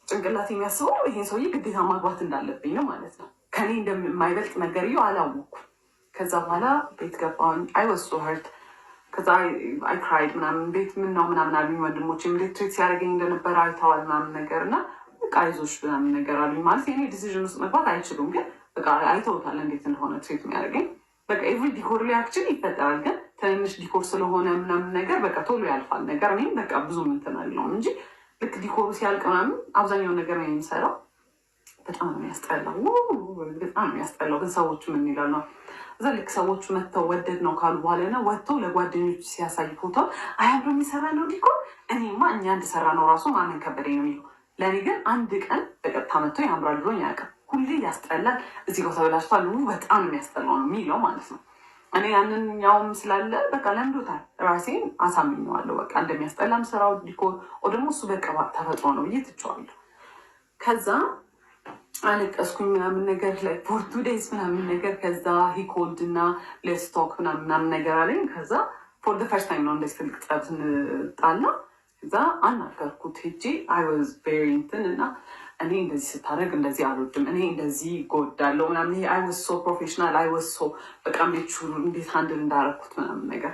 ጭንቅላት የሚያስበው ይሄን ሰውዬ ግዴታ ማግባት እንዳለብኝ ነው ማለት ነው። ከኔ እንደማይበልጥ ነገርየው አላወኩም። ከዛ በኋላ ቤት ገባሁኝ። I was so hurt። ከዛ I cried ምናምን። ቤት ምን ነው ምናምን አሉኝ ወንድሞች፣ እንዴት treat ሲያደርገኝ እንደነበረ አይተዋል ምናምን ነገር እና በቃ አይዞሽ ምናምን ነገር አሉኝ። ማለት የኔ decision ውስጥ መግባት አይችሉም፣ ግን በቃ አይተውታል እንዴት እንደሆነ treat የሚያደርገኝ። በቃ every decor ላይ actually ይፈጠራል፣ ግን ትንንሽ decor ስለሆነ ምናምን ነገር በቃ ቶሎ ያልፋል ነገር። እኔም በቃ ብዙ እንትን አልለውም እንጂ ልክ decor ኡ ሲያልቅ ምናምን አብዛኛውን ነገር ነው የሚሰራው። በጣም ነው የሚያስጠላው፣ በጣም ነው የሚያስጠላው። ግን ሰዎቹ ምን ይላሉ? እዛ ልክ ሰዎቹ መጥተው ወደድ ነው ካሉ በኋላ ና ወጥተው ለጓደኞቹ ሲያሳይ ፎቶ አያምሮ የሚሰራ ነው decor፣ እኔማ እኛ እንድሰራ ነው ራሱ ማመን ከበደኝ ነው የሚለው። ለእኔ ግን አንድ ቀን በቀጥታ መጥቶ ያምራል ብሎኝ አያውቅም። ሁሌ ያስጠላል፣ እዚህ ጋር ተበላሽቷል፣ በጣም የሚያስጠላው ነው የሚለው ማለት ነው። እኔ ያንን ያውም ስላለ በቃ ለምዶታል። ራሴን አሳምኘዋለሁ። በቃ እንደሚያስጠላም ስራው decor ደግሞ እሱ በቃ ተፈጥሮ ነው ብዬ ትቼዋለሁ። ከዛ አለቀስኩኝ ምናምን ነገር like for 2 days ምናምን ነገር። ከዛ he called እና let's talk ምናምን ምናምን ነገር አለኝ። ከዛ for the first time ነው እንደዚህ ትልቅ ጸብ ስንጣላ። ከዛ አናገርኩት ሄጄ። I was very እንትን እና እኔ እንደዚህ ስታደርግ እንደዚህ አልወድም፣ እኔ እንደዚህ ጎዳለው ምናምን። ይሄ I was so professional፣ I was so በቃ እንዴት እንዴት handle እንዳረግኩት ምናምን ነገር።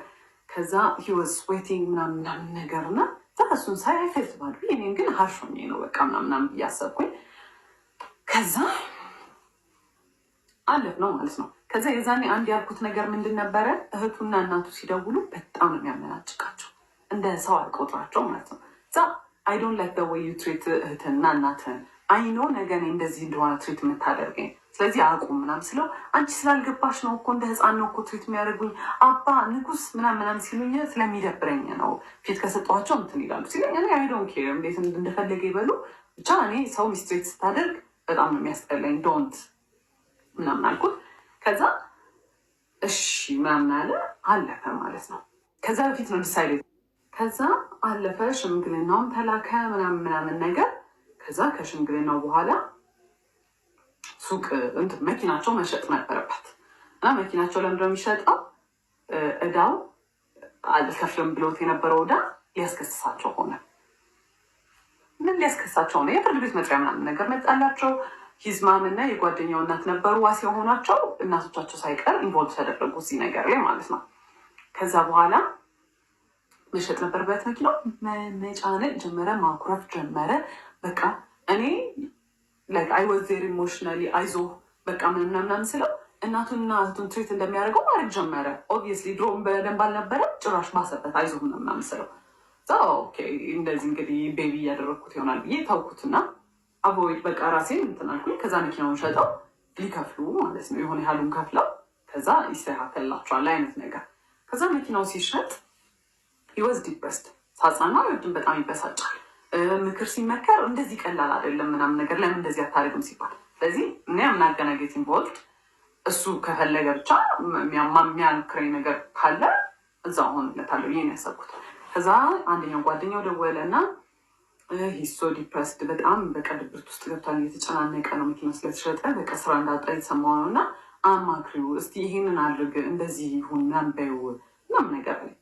ከዛ he was sweating ምናምን ምናምን ነገር እና እሱን ሳይ I felt bad። እኔም ግን harsh ሆኜ ነው በቃ ምናምን ምናምን እያሰብኩኝ ከዛ አለፍ ነው ማለት ነው። ከዛ የዛኔ አንድ ያልኩት ነገር ምንድን ነበረ? እህቱና እናቱ ሲደውሉ በጣም ነው የሚያመናጭቃቸው። እንደ ሰው አልቆጥራቸው ማለት ነው። So I don't like the way you treat እህትህንና እናትህን። I know ነገ እኔ እንደዚህ እንደሆነ treat የምታደርገኝ፣ ስለዚህ አቁም ምናምን ስለው፣ አንቺ ስላልገባሽ ነው እኮ፣ እንደ ህፃን ነው እኮ treat የሚያደርጉኝ፣ አባ ንጉስ ምናምን ምናምን ሲሉኝ ስለሚደብረኝ ነው፣ ፊት ከሰጠኋቸው እንትን ይላሉ ሲለኝ፣ እኔ I don't care፣ እንዴት እንደፈለገ ይበሉ፣ ብቻ እኔ ሰው mistreat ስታደርግ በጣም ነው የሚያስጠላኝ፣ don't ምናምን አልኩት። ከዛ እሺ ምናምን አለ፣ አለፈ ማለት ነው። ከዛ በፊት ነው decide። ከዛ አለፈ፣ ሽምግልናውም ተላከ ምናምን ምናምን ነገር። ከዛ ከሽምግልናው በኋላ ሱቅ እንትን መኪናቸው መሸጥ ነበረበት እና መኪናቸው ለምንድነው የሚሸጠው? እዳው አልከፍልም ብሎት የነበረው እዳ ሊያስከስሳቸው ሆነ። ምን ሊያስከሳቸው ሆነ? የፍርድ ቤት መጥሪያ ምናምን ነገር መጣላቸው። His mom እና የጓደኛው እናት ነበሩ ዋስ የሆኗቸው። እናቶቻቸው ሳይቀር involve ተደረጉ እዚህ ነገር ላይ ማለት ነው። ከዛ በኋላ መሸጥ ነበረበት መኪናው። መነጫነጭ ጀመረ፣ ማኩረፍ ጀመረ። በቃ እኔ I was there emotionally፣ አይዞህ በቃ ምናምን ምናምን ስለው እናቱንና እህቱን treat እንደሚያደርገው ማድረግ ጀመረ። Obviously ድሮም በደንብ አልነበረ፣ ጭራሽ ባሰበት። አይዞህ ምናምን ስለው okay እንደዚህ እንግዲህ baby እያደረግኩት ይሆናል ብዬ ታውኩትና avoid በቃ ራሴን እንትን አልኩኝ። ከዛ መኪናውን ሸጠው ሊከፍሉ ማለት ነው፣ የሆነ ያህሉን ከፍለው ከዛ ይስተካከልላቸዋል አይነት ነገር። ከዛ መኪናው ሲሸጥ he was depressed። ሳጽናና አይወድም፣ በጣም ይበሳጫል። ምክር ሲመከር እንደዚህ ቀላል አይደለም ምናምን ነገር፣ ለምን እንደዚህ አታደርግም ሲባል፣ ስለዚህ እኔ I'm not gonna get involved፣ እሱ ከፈለገ ብቻ የሚያማክረኝ ነገር ካለ እዛ ሆንለታለሁ ብዬ ነው ያሰብኩት። ከዛ አንደኛው ጓደኛው ደወለ እና he's so depressed፣ በጣም በቃ ድብርት ውስጥ ገብቷል፣ እየተጨናነቀ ነው፣ መኪና ስለተሸጠ በቃ ስራ እንዳጣ የተሰማው ነው እና አማክሪው እስቲ፣ ይሄንን አድርግ፣ እንደዚህ ይሁን ምናምን በይው ምናምን ነገር አለኝ።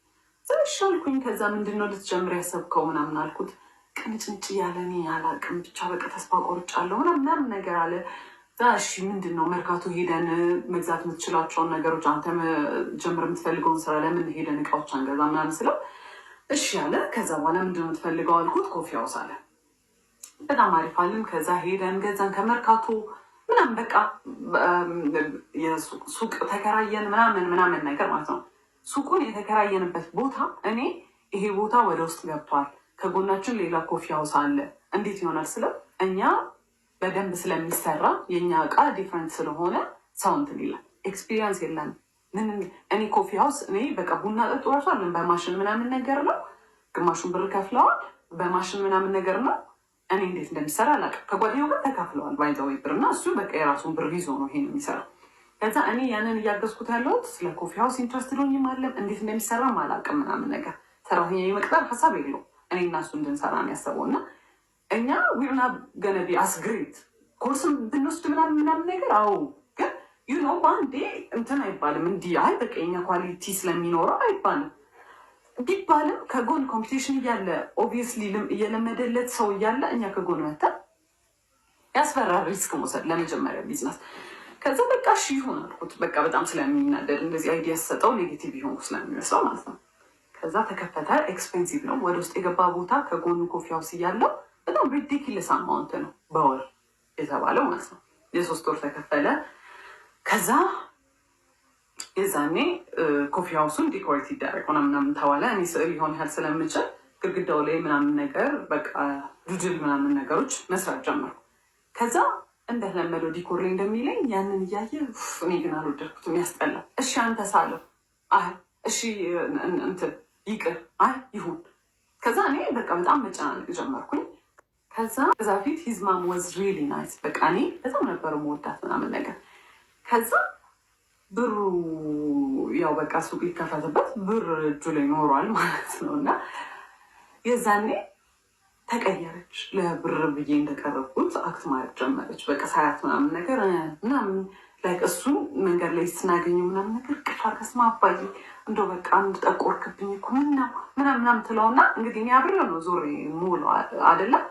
እሺ አልኩኝ። ከዛ ምንድን ነው ልትጀምር ያሰብከው ምናምን አልኩት። ቅንጭንጭ ያለ እኔ አላቅም ብቻ በቃ ተስፋ ቆርጫለሁ ምናምን ምናምን ነገር አለ። እሺ ምንድን ነው፣ መርካቶ ሄደን መግዛት የምትችላቸውን ነገሮች፣ አንተ ጀምር የምትፈልገውን ስራ ለምን ሄደን እቃዎች አንገዛ ምናምን ስለው እሺ አለ። ከዛ በኋላ ምንድን ነው የምትፈልገው አልኩት። Coffee house አለ። በጣም አሪፍ አልን። ከዛ ሄደን ገዛን ከመርካቶ ምናምን፣ በቃ ሱቅ ተከራየን ምናምን ምናምን ነገር ማለት ነው። ሱቁን የተከራየንበት ቦታ እኔ ይሄ ቦታ ወደ ውስጥ ገብቷል፣ ከጎናችን ሌላ coffee house አለ፣ እንዴት ይሆናል ስለው እኛ በደንብ ስለሚሰራ፣ የእኛ እቃ different ስለሆነ ሰው እንትን ይላል። Experience የለንም። ምን እኔ coffee house እኔ በቃ ቡና ጠጡ ራሱ አለን፣ በማሽን ምናምን ነገር ነው። ግማሹን ብር ከፍለዋል፣ በማሽን ምናምን ነገር ነው። እኔ እንዴት እንደሚሰራ አላውቅም። ከጓደኛው ጋር ተካፍለዋል by the way ብር እና እሱ በቃ የራሱን ብር ይዞ ነው ይሄን የሚሰራው። ከዛ እኔ ያንን እያገዝኩት ያለሁት ስለ coffee house interest ሆኝም አለም፣ እንዴት እንደሚሰራም አላውቅም ምናምን ነገር፣ ሰራተኛ የመቅጠር ሀሳብ የለውም። እኔ እና እሱ እንድንሰራ ነው ያሰበው እና እኛ we're not gonna be as great፣ ኮርስም ብንወስድ ምናምን ምናምን ነገር፣ አዎ፣ ግን በአንዴ እንትን አይባልም። እንዲህ አይ በቃ የኛ quality ስለሚኖረው አይባልም። ቢባልም ከጎን competition እያለ፣ obviously እየለመደለት ሰው እያለ፣ እኛ ከጎን መተን ያስፈራል risk መውሰድ ለመጀመሪያ ቢዝነስ። ከዛ በቃ እሺ ይሁን አልኩት። በቃ በጣም ስለሚናደድ እንደዚህ idea ሰጠው negative ይሆንኩ ስለሚመስለው ማለት ነው። ከዛ ተከፈተ። Expensive ነው። ወደ ውስጥ የገባ ቦታ ከጎኑ coffee house እያለው በጣም ridiculous amount ነው በወር የተባለው ማለት ነው። የ3 ወር ተከፈለ። ከዛ የዛኔ coffee house ኡን decorate ይደረግ ምናምን ተባለ። እኔ ስዕል ሊሆን ያህል ስለምችል ግድግዳው ላይ ምናምን ነገር በቃ doodle ምናምን ነገሮች መስራት ጀመርኩ። ከዛ እንደለመደው decor ላይ እንደሚለኝ ያንን እያየ እኔ ግን አልወደድኩትም፣ ያስጠላል። እሺ አንተ ሳለው፣ አይ እሺ እንትን ይቅር፣ አይ ይሁን። ከዛ እኔ በቃ በጣም መጨናነቅ ጀመርኩኝ። ከዛ ፊት his mom was really nice። በቃ እኔ በጣም ነበር መወዳት ምናምን ነገር። ከዛ ብሩ ያው በቃ ሱቅ ሊከፈትበት ብር እጁ ላይ ኖሯል ማለት ነው። እና የዛኔ ተቀየረች። ለብር ብዬ እንደቀረብኩት act ማለት ጀመረች። በቃ ሳያት ምናምን ነገር ምናምን like እሱን መንገድ ላይ ስናገኘው ምናምን ነገር ቅፍ አድርጋ ስማ አባዬ እንደው በቃ አንድ ጠቆርክብኝ እኮ፣ ምን ነው ምናምን ምናምን ትለውና እንግዲህ እኔ አብሬው ነው ዞሬ የምውለው አይደለም፣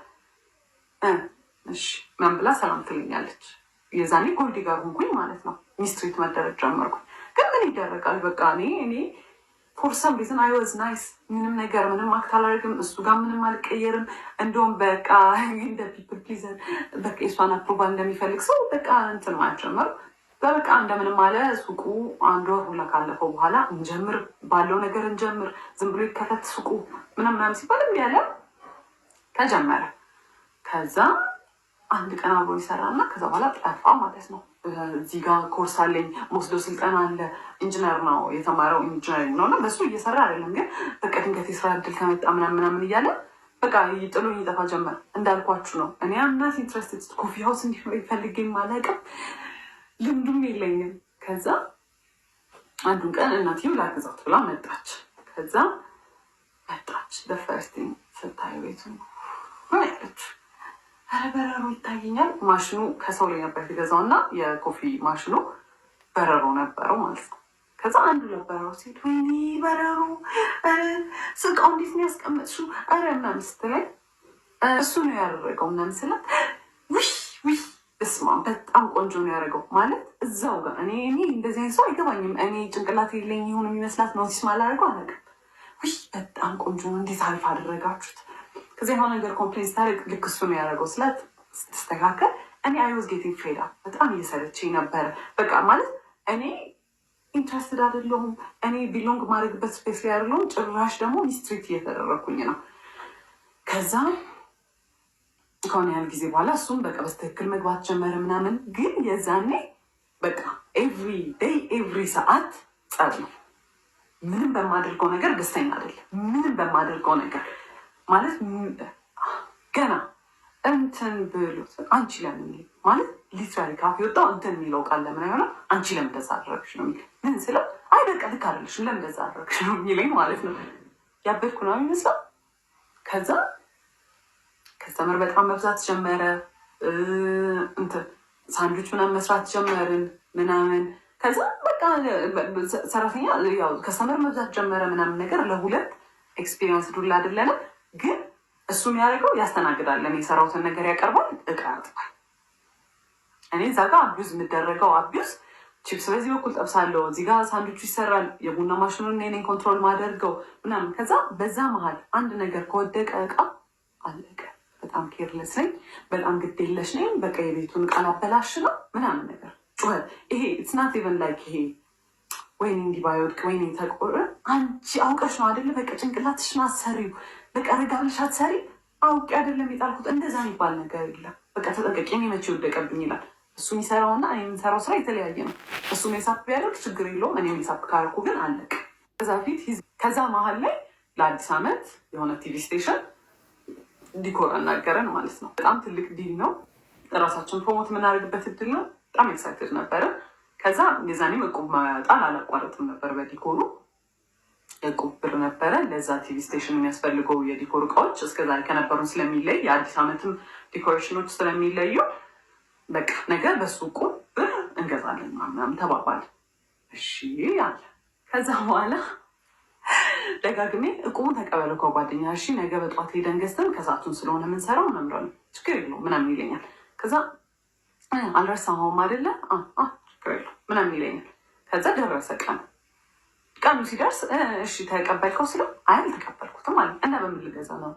እሺ ምናምን ብላ ሰላም ትለኛለች። የዛኔ gold digger ሆንኩኝ ማለት ነው። Mistreat መደረግ ጀመርኩኝ። ግን ምን ይደረጋል፣ በቃ እኔ for some reason I was nice። ምንም ነገር ምንም act አላደርግም። እሱ ጋር ምንም አልቀየርም። እንደውም በቃ እንደ people pleaser በቃ የእሷን approval እንደሚፈልግ ሰው በቃ እንትን ማለት ጀመርኩ። በቃ እንደምንም አለ። ሱቁ አንድ ወር ሁላ ካለፈው በኋላ እንጀምር ባለው ነገር እንጀምር፣ ዝም ብሎ ይከፈት ሱቁ ምናምን ምናምን ሲባል እምቢ አለ። ተጀመረ። ከዛ አንድ ቀን አብሮ ይሰራና ከዛ በኋላ ጠፋ ማለት ነው። እዚህ ጋር ኮርስ አለኝ፣ መወስደው ስልጠና አለ። ኢንጂነር ነው የተማረው፣ engineering ነው እና በሱ እየሰራ አይደለም፣ ግን በቃ ድንገት የስራ እድል ከመጣ ምናምን ምናምን እያለ በቃ ጥሎኝ ይጠፋ ጀመር። እንዳልኳችሁ ነው፣ እኔ I'm not interested፣ coffee house እንዲኖር ፈልጌም አላውቅም፣ ልምዱም የለኝም። ከዛ አንዱን ቀን እናትየው ላግዛት ብላ መጣች። ከዛ መጣች፣ the first thing ስታይ ቤቱ ያለች ኧረ በረሮ ይታየኛል። ማሽኑ ከሰው ላይ ነበር የተገዛው እና የ coffee ማሽኑ በረሮ ነበረው ማለት ነው። ከዛ አንዱ ለበረሮ ሲሄድ ወይኔ በረሮ ስቃው እንዴት ነው ያስቀመጥሽው? ኧረ ምናምን ስትለኝ እሱ ነው ያደረገው ምናምን ስላት ውይ ውይ እስማ በጣም ቆንጆ ነው ያደረገው ማለት እዛው ጋር እኔ እንደዚህ አይነት ሰው አይገባኝም። እኔ ጭንቅላት የለኝ ይሁን የሚመስላት notice ማላደርገው አላውቅም። ውይ በጣም ቆንጆ ነው፣ እንዴት አሪፍ አደረጋችሁት። ከዚያ የሆነ ነገር complain ስታደርግ ልክ እሱ ነው ያደረገው ስላት ስትስተካከል እኔ I was getting fed up፣ በጣም እየሰለቸኝ ነበረ። በቃ ማለት እኔ interested አይደለሁም። እኔ belong ማድረግበት space ላይ አይደለሁም። ጭራሽ ደግሞ mistreat እየተደረግኩኝ ነው። ከዛ ከሆነ ያህል ጊዜ በኋላ እሱም በቃ በስትክክል መግባት ጀመረ ምናምን። ግን የዛኔ በቃ every day every ሰዓት ጸብ ነው። ምንም በማደርገው ነገር ደስተኛ አይደለም። ምንም በማደርገው ነገር ማለት ገና እንትን ብሎ አንቺ ለምን ማለት literally ካፍ የወጣው እንትን የሚለው ቃል ለምን አይሆንም? አንቺ ለምን እንደዛ አደረግሽ ነው የሚል። ምን ስለው አይ በቃ ልክ አይደለሽም፣ ለምን እንደዛ አደረግሽ ነው የሚለኝ ማለት ነው። ያበድኩ ነው የሚመስለው። ከዛ customer በጣም መብዛት ጀመረ። እንትን ሳንድዊች ምናምን መስራት ጀመርን ምናምን። ከዛ በቃ ሰራተኛ ያው customer መብዛት ጀመረ ምናምን ነገር። ለሁለት experience ዱላ አይደለንም፣ ግን እሱ የሚያደርገው ያስተናግዳል። እኔ የሰራሁትን ነገር ያቀርባል፣ እቃ ያጥባል። እኔ እዛ ጋር abuse የምደረገው abuse፣ ቺፕስ በዚህ በኩል ጠብሳለሁ፣ እዚህ ጋር ሳንድዊቹ ይሰራል፣ የቡና ማሽኑን እኔ ነኝ control ማደርገው ምናምን። ከዛ በዛ መሀል አንድ ነገር ከወደቀ እቃ አለቀ። በጣም careless ነኝ፣ በጣም ግዴለሽ ነኝ። በቃ የቤቱን እቃ ላበላሽ ነው ምናምን ነገር ጩኸት። ይሄ it's not even like ይሄ ወይኔ እንዲህ ባይወድቅ ወይኔ ተቆረ አንቺ አውቀሽ ነው አይደለ? በቃ ጭንቅላትሽን አትሰሪው፣ በቃ ረጋ ብለሽ አትሰሪ። አውቄ አይደለም የጣልኩት እንደዛ የሚባል ነገር የለም። በቃ ተጠንቀቂ፣ እኔ መቼ ወደቀብኝ ይላል። እሱ የሚሰራውና እኔ የምሰራው ስራ የተለያየ ነው። እሱ mess up ቢያደርግ ችግር የለውም። እኔ mess up ካረኩ ግን አለቅ። ከዛ ፊት ከዛ መሀል ላይ ለአዲስ ዓመት የሆነ TV station decor አናገረን ማለት ነው። በጣም ትልቅ deal ነው። ራሳችን promote የምናደርግበት እድል ነው። በጣም excited ነበረ። ከዛ የዛኔም እቁብ መጣል አላቋረጥም ነበር። በ decor ኡ እቁብ ብር ነበረ። ለዛ TV station የሚያስፈልገው የ decor እቃዎች እስከዛሬ ከነበሩን ስለሚለይ፣ የአዲስ ዓመትም decoration ኖች ስለሚለዩ በቃ ነገ በሱ እቁብ ብር እንገዛለን ምናምን ተባባል። እሺ አለ። ከዛ በኋላ ደጋግሜ እቁቡን ተቀበለው ከጓደኛ፣ እሺ ነገ በጠዋት ሄደን ገዝተን ከሰዓቱን ስለሆነ የምንሰራው ምናምን ችግር የለውም ምናምን ይለኛል። ከዛ አልረሳኸውም አይደለ፣ ችግር የለውም ምናምን ይለኛል። ከዛ ደረሰ ቀኑ። ቀኑ ሲደርስ እሺ ተቀበልከው ስለው አይ አልተቀበልኩትም አለ። እና በምን ልገዛ ነው?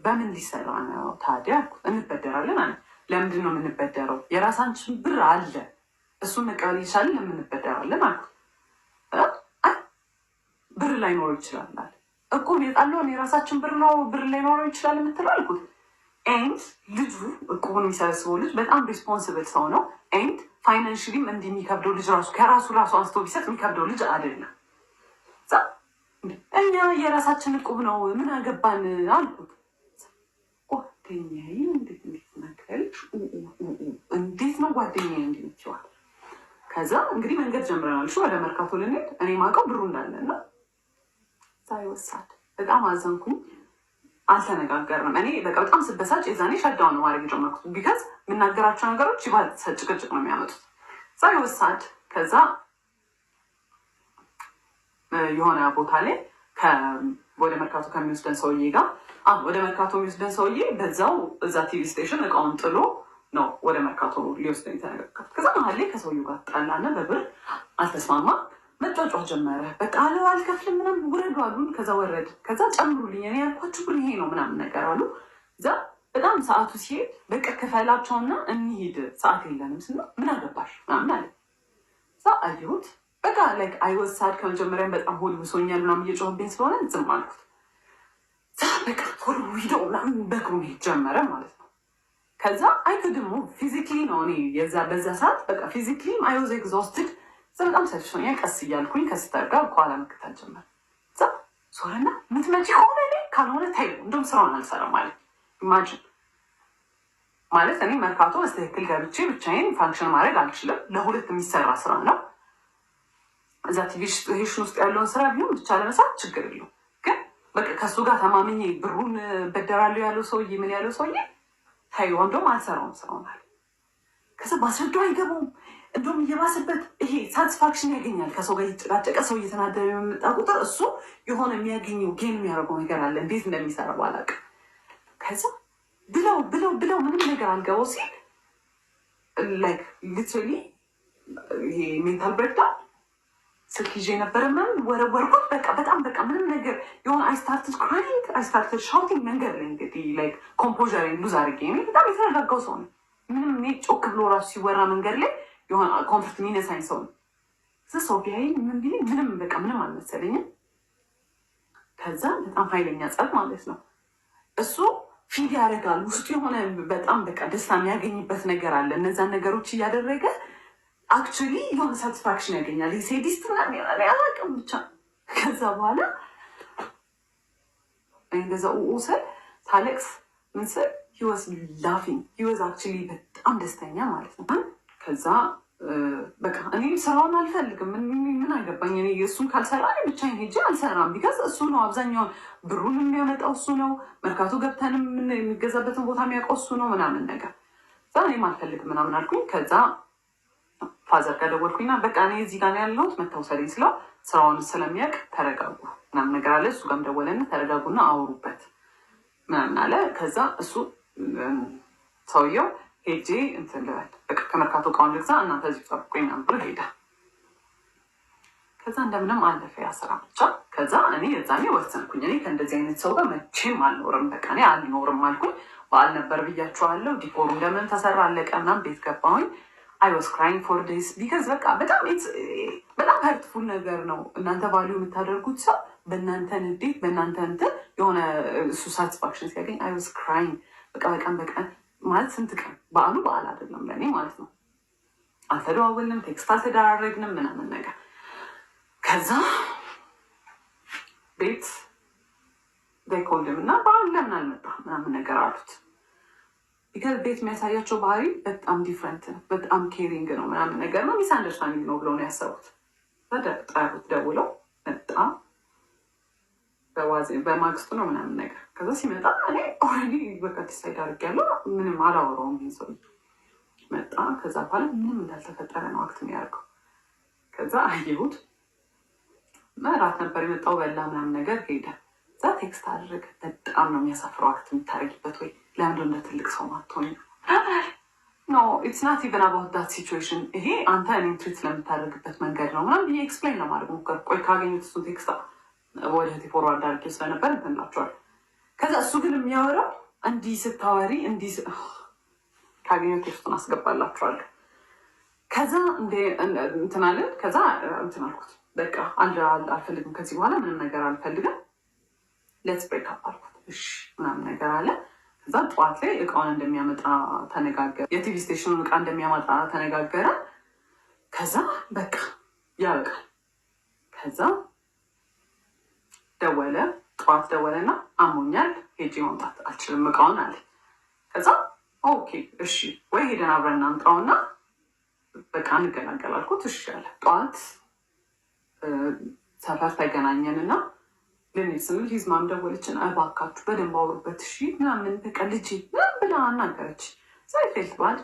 በምን ሊሰራ ነው ታዲያ አልኩት። እንበደራለን አለ። ለምንድን ነው የምንበደረው? የራሳችን ብር አለ፣ እሱን መቀበል ይቻላል። ለምን እንበደራለን አልኩት። ብር ላይኖረው ይችላል አለ። እቁብ የጣለውን የራሳችን ብር ነው ብር ላይኖረው ይችላል የምትለው አልኩት። And ልጁ እቁቡን የሚሰበስበው ልጅ በጣም responsible ሰው ነው። And financially ም እንዲህ የሚከብደው ልጅ ራሱ ከራሱ ራሱ አንስቶ ቢሰጥ የሚከብደው ልጅ አይደለም። እኛ የራሳችን እቁብ ነው ምን አገባን አልኩት። ጓደኛዬ እንዴት እንዴት ናከልሽ? እንዴት ነው ጓደኛዬ እንዲህ ይችዋል። ከዛ እንግዲህ መንገድ ጀምረናል። እሺ ወደ መርካቶ ልንሄድ፣ እኔ ማውቀው ብሩ እንዳለ ነው። ሳይወሳድ በጣም አዘንኩኝ። አልተነጋገርንም። እኔ በቃ በጣም ስበሳጭ የዛኔ shut down ነው ማድረግ የጀመርኩት። Because የምናገራቸው ነገሮች ይባል ጭቅጭቅ ነው የሚያመጡት። ሳይወሳድ ከዛ የሆነ ቦታ ላይ ወደ መርካቶ ከሚወስደን ሰውዬ ጋር፣ ወደ መርካቶ የሚወስደን ሰውዬ በዛው እዛ TV station እቃውን ጥሎ ነው ወደ መርካቶ ሊወስደን የተነጋገርኩት። ከዛ መሀል ላይ ከሰውዬው ጋር ጣላና በብር አልተስማማ፣ መጫጫ ጀመረ። በቃ አለ አልከፍልም ምናምን፣ ውረዱ አሉን። ከዛ ወረድ፣ ከዛ ጨምሩልኝ እኔ ያልኳችሁ ብር ይሄ ነው ምናምን ነገር አሉ። እዛ በጣም ሰዓቱ ሲሄድ በቃ ክፈላቸውና እንሂድ ሰዓት የለንም ስንለው ምን አገባሽ ምናምን አለ። እዛ አየሁት። በቃ like I was sad፣ ከመጀመሪያም በጣም ሆድ ብሶኛል ምናምን፣ እየጮህብኝ ስለሆነ ዝም አልኩት። በቃ ቶሎ ሂደው ምናምን በእግሩ መሄድ ጀመረ ማለት ነው። ከዛ I couldn't move physically ነው፣ እኔ የዛ በዛ ሰዓት በቃ physically I was exhausted። በጣም ሰልችቶኛል። ቀስ እያልኩኝ ከ sister ጋር ከኋላ መከተል ጀመር። እዛ ዞረና ምትመጪ ከሆነ እኔ ካልሆነ ተይው፣ እንደውም ስራውን አልሰራም ማለት። Imagine፣ ማለት እኔ መርካቶ በስትክክል ገብቼ ብቻዬን function ማድረግ አልችልም። ለሁለት የሚሰራ ስራ ነው። እዛ TV station ውስጥ ያለውን ስራ ቢሆን ብቻ ለመስራት ችግር የለውም። ግን በቃ ከእሱ ጋር ተማምኜ ብሩን በደራለሁ ያለው ሰውዬ፣ ምን ያለው ሰውዬ፣ ተይው እንደውም አልሰራውም ስራውን አለ። ከዛ ባስረዳው አይገባውም። እንደውም እየባሰበት ይሄ satisfaction ያገኛል። ከሰው ጋር እየተጨቃጨቀ ሰው እየተናደደ የመጣ ቁጥር እሱ የሆነ የሚያገኘው gain የሚያደርገው ነገር አለ። እንዴት እንደሚሰራ ባላውቅም። ከዛ ብለው ብለው ብለው ምንም ነገር አልገባው ሲል like literally ይሄ mental breakdown፣ ስልክ ይዤ ነበረ ምናምን ወረወርኩት። በቃ በጣም በቃ ምንም ነገር የሆነ I started crying, I started shouting መንገድ ላይ። እንግዲህ like composure lose አድርጌ፣ እኔ በጣም የተረጋጋው ሰው ነው። ምንም እኔ ጮክ ብሎ ራሱ ሲወራ መንገድ ላይ የሆነ comfort የሚነሳኝ ሰው ነው። ሰው ቢያይ ምን ቢለኝ ምንም በቃ ምንም አልመሰለኝም። ከዛ በጣም ኃይለኛ ጸብ ማለት ነው። እሱ feed ያደርጋል፣ ውስጡ የሆነ በጣም በቃ ደስታ የሚያገኝበት ነገር አለ። እነዛን ነገሮች እያደረገ actually የሆነ satisfaction ያገኛል። Sadist ምናምን አላውቅም ብቻ። ከዛ በኋላ እንደዛ ስል፣ ሳለቅስ፣ ምን ስል he was laughing, he was actually በጣም ደስተኛ ማለት ነው። ከዛ በቃ እኔም ስራውን አልፈልግም። ምን አገባኝ እኔ፣ እሱን ካልሰራ እኔ ብቻዬን ሄጄ አልሰራም። Because እሱ ነው አብዛኛውን ብሩን የሚያመጣው እሱ ነው። መርካቶ ገብተንም የሚገዛበትን ቦታ የሚያውቀው እሱ ነው ምናምን ነገር። እዛ እኔም አልፈልግም ምናምን አልኩኝ። ከዛ father ጋር ደወልኩኝና በቃ እኔ እዚህ ጋር ነው ያለሁት መተህ ውሰደኝ ስለው ስራውን ስለሚያውቅ ተረጋጉ ምናምን ነገር አለ። እሱ ጋርም ደወለና ተረጋጉና አውሩበት ምናምን አለ። ከዛ እሱ ሰውየው ሄጄ እንትን ልበል፣ በቃ ከመርካቶ እቃውን ልግዛ፣ እናንተ እዚሁ ጠብቁኝ ምናምን ብሎ ሄደ። ከዛ እንደምንም አለፈ ያ ስራ ብቻ። ከዛ እኔ የዛኔ ወሰንኩኝ፣ እኔ ከእንደዚህ አይነት ሰው ጋር መቼም አልኖርም፣ በቃ እኔ አልኖርም አልኩኝ። በዓል ነበር ብያቸዋለሁ። Decor ኡ እንደምን ተሰራ፣ አለቀ ምናምን፣ ቤት ገባሁኝ። I was crying for days because በቃ በጣም በጣም hurtful ነገር ነው። እናንተ value የምታደርጉት ሰው በእናንተ ንዴት፣ በእናንተ እንትን የሆነ እሱ satisfaction ሲያገኝ I was crying። በቃ በቀን በቀን ማለት ስንት ቀን በዓሉ በዓል አይደለም ለእኔ ማለት ነው። አልተደዋወልንም፣ text አልተደራረግንም ምናምን ነገር። ከዛ ቤት called him እና በዓል ለምን አልመጣ ምናምን ነገር አሉት። Because ቤት የሚያሳያቸው ባህሪ በጣም different ነው፣ በጣም caring ነው ምናምን ነገር ነው። Misunderstanding ነው ብለው ነው ያሰቡት። ጠሩት፣ ደውለው መጣ። በማግስቱ ነው ምናምን ነገር። ከዛ ሲመጣ እኔ already በቃ decide አድርጌያለሁ። ምንም አላወራውም። ይሄን ሰውዬ መጣ። ከዛ በኋላ ምንም እንዳልተፈጠረ ነው act የሚያደርገው። ከዛ አየሁት። እራት ነበር የመጣው፣ በላ ምናምን ነገር ሄደ። እዛ text አደረገ። በጣም ነው የሚያሳፍረው act የምታደርጊበት፣ ወይ ለምንድን እንደ ትልቅ ሰው ማትሆኝ? No, it's not even about that situation፣ ይሄ አንተ እኔን treat ስለምታደርግበት መንገድ ነው ምናምን ብዬ explain ለማድረግ ሞከርኩ። ቆይ ካገኙት እሱን text ወደ እህቴ forward አድርጌ ስለነበር እንትን እላቸዋለሁ። ከዛ እሱ ግን የሚያወራው እንዲህ ስታወሪ እንዲህ፣ ካገኘሁት text ኡን አስገባላችኋለሁ። ከዛ እንትን አለን። ከዛ እንትን አልኩት፣ በቃ አልፈልግም፣ ከዚህ በኋላ ምንም ነገር አልፈልግም፣ let's break up አልኩት። እሺ ምናምን ነገር አለ። ከዛ ጠዋት ላይ እቃውን እንደሚያመጣ ተነጋገረ። የ TV station ኑን እቃ እንደሚያመጣ ተነጋገረ። ከዛ በቃ ያበቃል። ከዛ ደወለ፣ ጠዋት ደወለና አሞኛል፣ ሄጄ ማምጣት አልችልም እቃውን አለ። ከዛ okay እሺ ወይ ሄደን አብረን እናምጣውና በቃ እንገላገል አልኩት። እሺ አለ። ጠዋት ሰፈር ተገናኘንና ልንሄድ ስንል his mom ደወለችን። እባካችሁ በደንብ አውሩበት እሺ ምናምን በቃ ልጄ ምናምን ብላ አናገረች። I felt bad።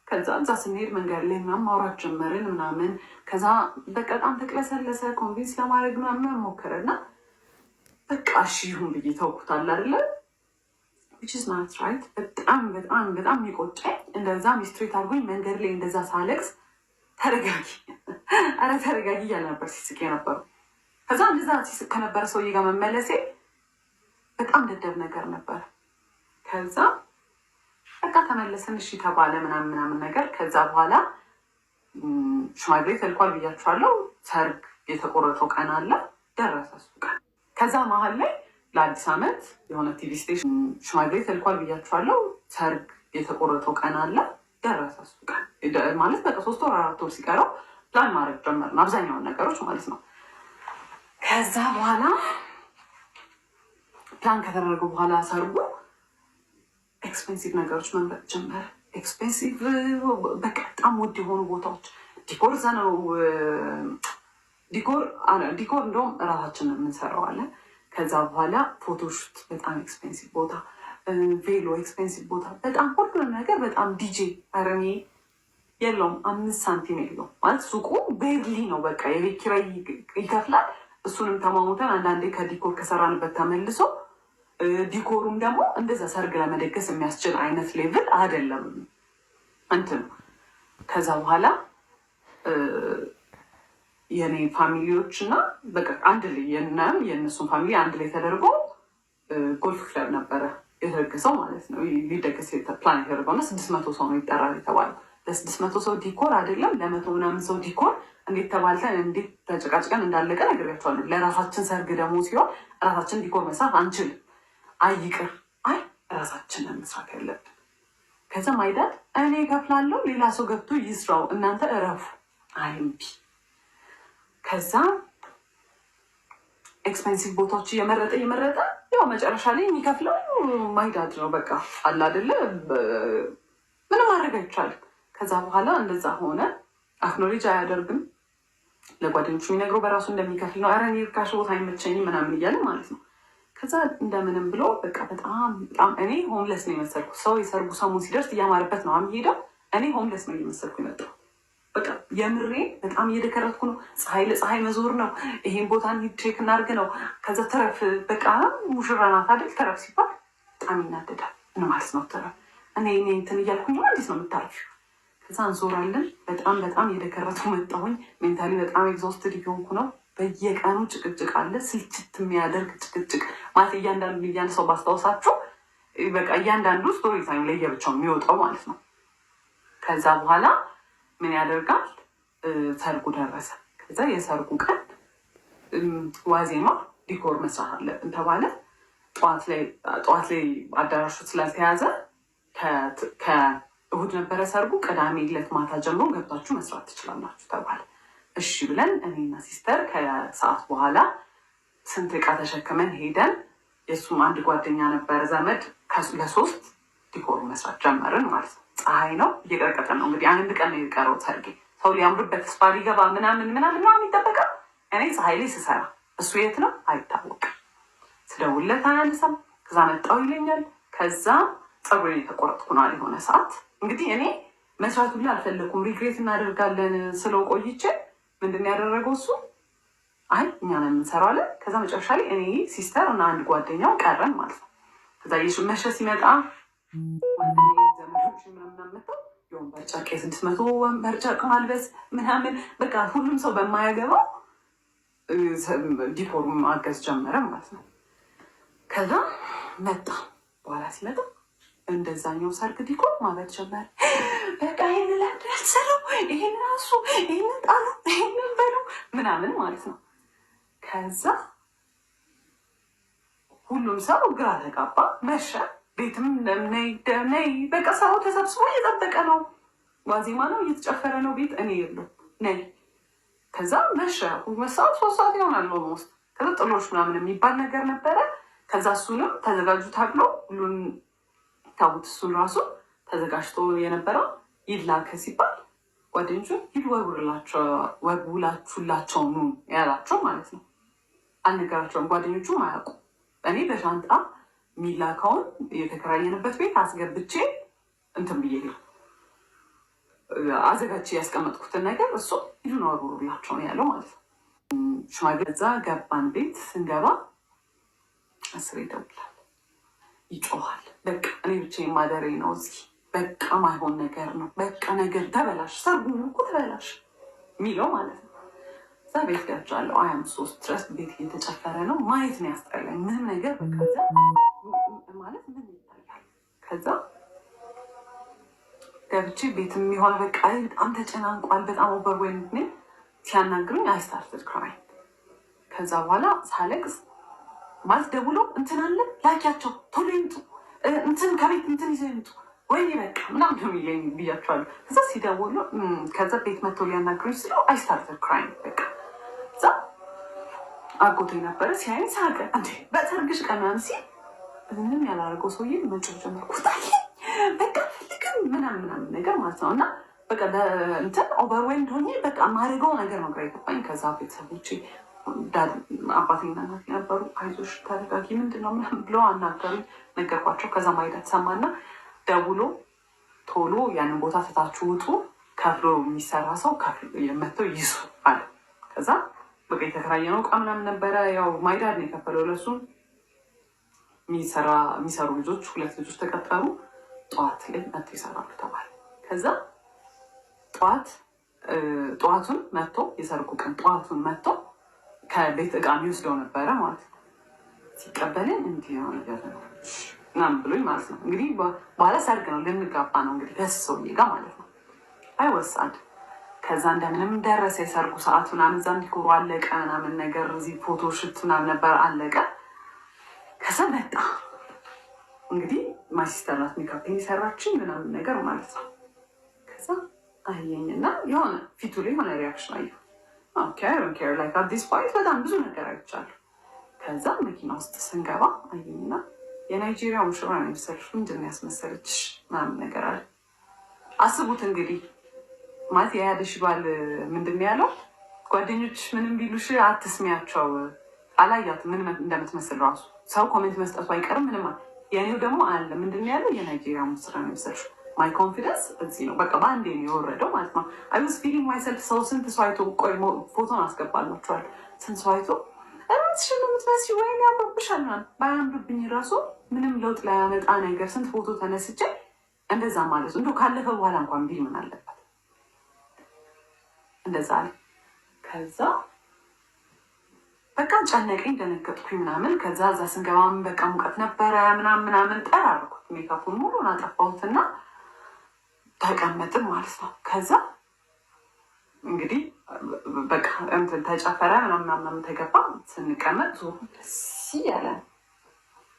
ከዛ እዛ ስንሄድ መንገድ ላይ ምናምን ማውራት ጀመርን ምናምን። ከዛ በቃ በጣም ተቅለሰለሰ። Convince ለማድረግ ምናምን ሞከረ እና በቃ እሺ ይሁን ብዬ ተውኩታል አይደለ፣ which is not right። በጣም በጣም በጣም የሚቆጨኝ እንደዛ mistreat አድርጎኝ መንገድ ላይ እንደዛ ሳለቅስ ተረጋጊ፣ ኧረ ተረጋጊ እያለ ነበር ሲስቅ የነበረው። ከዛ እንደዛ ሲስቅ ከነበረ ሰውዬ ጋር መመለሴ በጣም ደደብ ነገር ነበር። ከዛ በቃ ተመለስን፣ እሺ ተባለ ምናምን ምናምን ነገር። ከዛ በኋላ ሽማግሌ ተልኳል ብያችኋለሁ። ሰርግ የተቆረጠው ቀን አለ፣ ደረሰ እሱ ቀን። ከዛ መሀል ላይ ለአዲስ ዓመት የሆነ TV station ሽማግሌ ተልኳል ብያችኋለሁ። ሰርግ የተቆረጠው ቀን አለ፣ ደረሰ እሱ ቀን። ማለት በቃ 3 ወር 4 ወር ሲቀረው ፕላን ማድረግ ጀመርን፣ አብዛኛውን ነገሮች ማለት ነው። ከዛ በኋላ ፕላን ከተደረገ በኋላ ሰርጉ expensive ነገሮች መምረጥ ጀመረ። Expensive፣ በቃ በጣም ውድ የሆኑ ቦታዎች፣ decor እዛ ነው። Decor እንደውም እራሳችንን የምንሰራው አለ። ከዛ በኋላ photoshoot በጣም expensive ቦታ፣ ቬሎ expensive ቦታ፣ በጣም ሁሉንም ነገር በጣም፣ ዲጄ፣ ኧረ እኔ የለውም፣ 5 ሳንቲም የለውም። ማለት ሱቁ barely ነው፣ በቃ የቤት ኪራይ ይከፍላል። እሱንም ተማሙተን አንዳንዴ ከ decor ከሰራንበት ተመልሶ፣ decor ኡም ደግሞ እንደዛ ሰርግ ለመደገስ የሚያስችል አይነት level አይደለም እንትኑ። ከዛ በኋላ የኔ family ዎች እና በቃ አንድ ላይ የነም የእነሱን family አንድ ላይ ተደርጎ golf club ነበረ የተደገሰው ማለት ነው። ሊደገስ ፕላን የተደረገው እና 600 ሰው ነው ይጠራል የተባለው። ለ600 ሰው decor አይደለም፣ ለ100 ምናምን ሰው decor እንዴት ተባልተን እንዴት ተጨቃጭቀን እንዳለቀ ነግሬያቸዋለሁ። ለራሳችን ሰርግ ደግሞ ሲሆን ራሳችን decor መስራት አንችልም። አይ ይቅር፣ አይ ራሳችንን መስራት ያለብን። ከዛ my dad እኔ እከፍላለሁ፣ ሌላ ሰው ገብቶ ይስራው፣ እናንተ እረፉ። አይ እምቢ። ከዛ expensive ቦታዎች እየመረጠ እየመረጠ ያው መጨረሻ ላይ የሚከፍለው my dad ነው። በቃ አለ አይደለ፣ ምንም ማድረግ አይቻልም። ከዛ በኋላ እንደዛ ሆነ። Acknowledge አያደርግም። ለጓደኞቹ የሚነግረው በራሱ እንደሚከፍል ነው። ኧረ እኔ ርካሽ ቦታ አይመቸኝም ምናምን እያለ ማለት ነው። ከዛ እንደምንም ብሎ በቃ በጣም በጣም እኔ homeless ነው የመሰልኩት። ሰው የሰርጉ ሰሞን ሲደርስ እያማረበት ነው የሚሄደው። እኔ homeless ነው እየመሰልኩ የመጣው። በቃ የምሬ በጣም እየደከረትኩ ነው። ፀሐይ ለፀሐይ መዞር ነው። ይሄን ቦታ check እናድርግ ነው። ከዛ ትረፍ፣ በቃ ሙሽራ ናት አይደል? ትረፍ ሲባል በጣም ይናደዳል። ምን ማለት ነው ትረፍ? እኔ እንትን እያልኩኝ እንዴት ነው የምታርፊው? ከዛ እንዞራለን። በጣም በጣም እየደከረቱ መጣሁኝ። Mentally በጣም exhausted እየሆንኩ ነው። በየቀኑ ጭቅጭቅ አለ። ስልችት የሚያደርግ ጭቅጭቅ፣ ማለት እያንዳንዱ እያን ሰው ባስታውሳችሁ በቃ እያንዳንዱ story time ለየብቻው የሚወጣው ማለት ነው። ከዛ በኋላ ምን ያደርጋል? ሰርጉ ደረሰ። ከዛ የሰርጉ ቀን ዋዜማ decor መስራት አለብን ተባለ። ጠዋት ላይ አዳራሹ ስላልተያዘ ከእሁድ ነበረ ሰርጉ። ቅዳሜ ዕለት ማታ ጀምሮ ገብታችሁ መስራት ትችላላችሁ ተባለ። እሺ ብለን እኔና sister ከሰዓት በኋላ ስንት እቃ ተሸክመን ሄደን፣ የእሱም አንድ ጓደኛ ነበረ ዘመድ፣ ለሶስት decor መስራት ጀመርን ማለት ነው። ፀሐይ ነው፣ እየቀረቀጠ ነው። እንግዲህ አንድ ቀን ነው የቀረው ሰርጌ። ሰው ሊያምርበት spa ሊገባ ምናምን ምናምን ምናምን ይጠበቃል። እኔ ፀሐይ ላይ ስሰራ እሱ የት ነው አይታወቅም። ስደውልለት አያነሳም። ከዛ መጣው ይለኛል። ከዛ ፀጉሬን የተቆረጥኩ ነው የሆነ ሰዓት። እንግዲህ እኔ መስራቱ ላይ አልፈለኩም። Regret እናደርጋለን ስለው ቆይቼ ምንድን ነው ያደረገው እሱ፣ አይ እኛ ነን የምንሰራው አለ። ከዛ መጨረሻ ላይ እኔ፣ sister እና አንድ ጓደኛው ቀረን ማለት ነው። ከዛ መሸ፣ ሲመጣ ዘመዶች ምናምን መጥተው የወንበር ጨርቅ፣ የ600 ወንበር ጨርቅ ማልበስ ምናምን፣ በቃ ሁሉም ሰው በማያገባው decor ኡ ማገዝ ጀመረ ማለት ነው። ከዛ መጣ፣ በኋላ ሲመጣ እንደዛኛው ሰርግ decor ማለት ጀመረ። በቃ ይህን ለምንድን ያልተሰራው? ይህን ራሱ፣ ይህንን ጣሉ፣ ይህንን በሉ ምናምን ማለት ነው። ከዛ ሁሉም ሰው ግራ ተጋባ። መሸ። ቤትም ነይ ነይ፣ በቃ ሰው ተሰብስቦ እየጠበቀ ነው። ዋዜማ ነው፣ እየተጨፈረ ነው ቤት፣ እኔ የለሁም፣ ነይ። ከዛ መሸ። 2 ሰዓት 3 ሰዓት ይሆናል almost። ከዛ ጥሎሽ ምናምን የሚባል ነገር ነበረ። ከዛ እሱንም ተዘጋጁ ተብሎ ሁሉን ታቡት እሱን ራሱ ተዘጋጅቶ የነበረው ይላከ ሲባል ጓደኞቹ ሂዱ ወርውላችሁላቸው ኑ ያላቸው ማለት ነው። አልነገራቸውም፣ ጓደኞቹም አያውቁ። እኔ በሻንጣ የሚላከውን የተከራየንበት ቤት አስገብቼ እንትን ብዬ ነው አዘጋጅቼ ያስቀመጥኩትን ነገር እሱ ሂዱ ነው ወርውሩላቸው ነው ያለው ማለት ነው። ሽማግሌ እዛ ገባን። ቤት ስንገባ አስሬ ይደውላል፣ ይጮሃል። በቃ እኔ ብቻዬን ማደሬ ነው እዚህ፣ በቃ ማይሆን ነገር ነው፣ በቃ ነገር ተበላሽ፣ ሰርጉ እኮ ተበላሽ የሚለው ማለት ነው። እዛ ቤት ገብቻለሁ። I am so stressed፣ ቤት እየተጨፈረ ነው። ማየት ነው ያስጠላኝ። ምንም ነገር በቃ ማለት ምን ይታያል? ከዛ ገብቼ ቤትም የሆነ በቃ በጣም ተጨናንቋል። በጣም overwhelmed ነኝ። ሲያናግሩኝ I started crying። ከዛ በኋላ ሳለቅስ ማለት ደውሎ እንትን አለ ላኪያቸው፣ ቶሎ ይምጡ፣ እንትን ከቤት እንትን ይዘው ይምጡ ወይ በቃ ምናምን ነው የሚለኝ ብያቸዋለሁ። ከዛ ሲደውሉ ከዛ ቤት መጥቶ ሊያናግሩኝ ስለው I started crying። በቃ እዛ አጎቴ ነበረ፣ ሲያይን ሳቀ። እንዴ በሰርግሽ ቀን ምናምን ሲል ምንም ያላደረገው ሰውዬ መጮህ ጀመርኩ። በቃ ፈልግም ምናምን ምናምን ነገር ማለት ነው። እና በቃ እንትን overwhelmed ሆኜ በቃ ማድረገው ነገር ነው ግራ የገባኝ። ከዛ ቤተሰቦቼ አባቴና እናቴ ነበሩ። አይዞሽ ተረጋጊ፣ ምንድን ነው ምናምን ብለው አናገሩኝ። ነገርኳቸው። ከዛ my dad ሰማና ደውሎ ቶሎ ያንን ቦታ ትታችሁ ውጡ፣ ከፍሎ የሚሰራ ሰው መጥተው ይሱ አለ። ከዛ በቃ የተከራየነው እቃ ምናምን ነበረ። ያው my dad ነው የከፈለው ለሱም። የሚሰሩ ልጆች ሁለት ልጆች ተቀጠሩ። ጠዋት ላይ መጥተው ይሰራሉ ተባለ። ከዛ ጠዋት ጠዋቱን መጥቶ፣ የሰርጉ ቀን ጠዋቱን መጥቶ ከቤት እቃ የሚወስደው ነበረ ማለት ነው። ሲቀበልን እንዲህ ነው ነገር ነው ምናምን ብሎኝ ማለት ነው። እንግዲህ በኋላ ሰርግ ነው፣ ልንጋባ ነው እንግዲህ ከስ ሰውዬ ጋር ማለት ነው። I was sad። ከዛ እንደምንም ደረሰ የሰርጉ ሰዓት ምናምን፣ እዛ እንዲኮሩ አለቀ ምናምን ነገር፣ እዚህ photo shoot ምናምን ነበር፣ አለቀ። ከዛ መጣ። እንግዲህ my sister ናት ሜካፕ የሰራችኝ ምናምን ነገር ማለት ነው። ከዛ አየኝና የሆነ ፊቱ ላይ የሆነ reaction አየሁ። Okay, I don't care, like at this point በጣም ብዙ ነገር አይቻለሁ። ከዛ መኪና ውስጥ ስንገባ አየኝና የናይጄሪያ ሙሽራ ነው የመሰለሽ፣ ምንድን ነው ያስመሰለችሽ ምናምን ነገር አለ። አስቡት እንግዲህ ማለት የያደሽ ባል ምንድን ነው ያለው? ጓደኞች ምንም ቢሉሽ አትስሚያቸው። አላያትም ምን እንደምትመስል ራሱ፣ ሰው comment መስጠቱ አይቀርም። ምንም የእኔው ደግሞ አለ፣ ምንድን ነው ያለው? የናይጄሪያ ሙሽራ ነው የመሰልሽው። My confidence እዚህ ነው፣ በቃ በአንዴ ነው የወረደው ማለት ነው። I was feeling myself። ሰው ስንት ሰው አይቶ፣ ቆይ ፎቶን አስገባላችኋል። ስንት ሰው አይቶ ራስሽን ነው የምትመስዪው ወይም ያምርብሻል ምናምን፣ ባያምርብኝ ራሱ ምንም ለውጥ ላያመጣ ነገር ስንት ፎቶ ተነስቼ እንደዛ ማለት ነው። እንደው ካለፈ በኋላ እንኳን ቢል ምን አለበት? እንደዛ አለ። ከዛ በቃ ጨነቀኝ፣ ደነገጥኩኝ ምናምን። ከዛ እዛ ስንገባም በቃ ሙቀት ነበረ ምናምን ምናምን፣ ጠራርኩት፣ ሜካፑን ሙሉን አጠፋሁትና ተቀመጥን ማለት ነው። ከዛ እንግዲህ በቃ እንትን ተጨፈረ ምናምን ምናምን ተገባ። ስንቀመጥ ዞ ደስ እያለ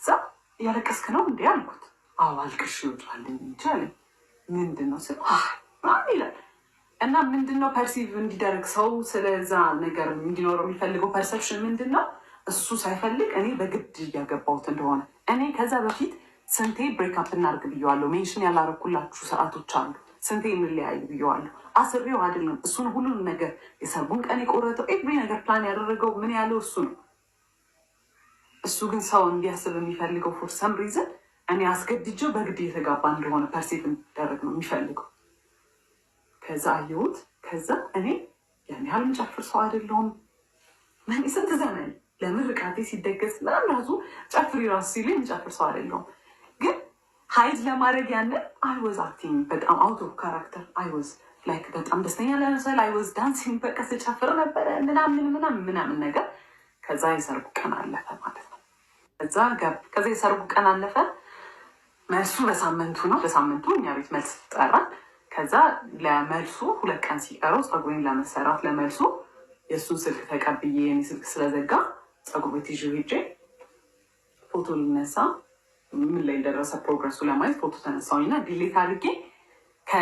እዛ እያለቀስክ ነው እንዴ አልኩት። አዎ አልቅሽ ይወጣልኝ እንጂ አለኝ። ምንድን ነው ስለው ምናምን ይላል። እና ምንድን ነው perceive እንዲደረግ ሰው ስለዛ ነገር እንዲኖረው የሚፈልገው perception ምንድን ነው? እሱ ሳይፈልግ እኔ በግድ እያገባሁት እንደሆነ። እኔ ከዛ በፊት ስንቴ break up እናድርግ ብየዋለሁ። Mention ያላረኩላችሁ ሰዓቶች አሉ። ስንቴ እንለያዩ ብየዋለሁ። አስሬው አይደለም፣ እሱን ሁሉን ነገር የሰርጉን ቀን የቆረጠው፣ every ነገር ፕላን ያደረገው፣ ምን ያለው እሱ ነው። እሱ ግን ሰው እንዲያስብ የሚፈልገው for some reason እኔ አስገድጀው በግድ የተጋባ እንደሆነ perceive እንዲደረግ ነው የሚፈልገው። ከዛ አየሁት። ከዛ እኔ ያን ያህል ምጨፍር ሰው አይደለሁም። እኔ ስንት ዘመን ለምርቃቴ ሲደገስ ምናምን ራሱ ጨፍሪ ራሱ ሲሉ የምጨፍር ሰው አይደለሁም። ግን hide ለማድረግ ያንን I was acting በጣም out of character። I was like በጣም ደስተኛ ለመምሰል I was dancing፣ በቃ ስጨፍር ነበረ ምናምን ምናምን ምናምን ነገር። ከዛ የሰርጉ ቀን አለፈ ማለት ነው። ከዛ የሰርጉ ቀን አለፈ። መልሱ በሳምንቱ ነው። በሳምንቱ እኛ ቤት መልስ ጠራን። ከዛ ለመልሱ 2 ቀን ሲቀረው ፀጉሬን ለመሰራት ለመልሱ የእሱን ስልክ ተቀብዬ፣ የኔ ስልክ ስለዘጋ፣ ፀጉር ቤት ይዤ ሄጄ ፎቶ ልነሳ፣ ምን ላይ እንደደረሰ progress ኡ ለማየት ፎቶ ተነሳሁኝ እና delete አድርጌ ከ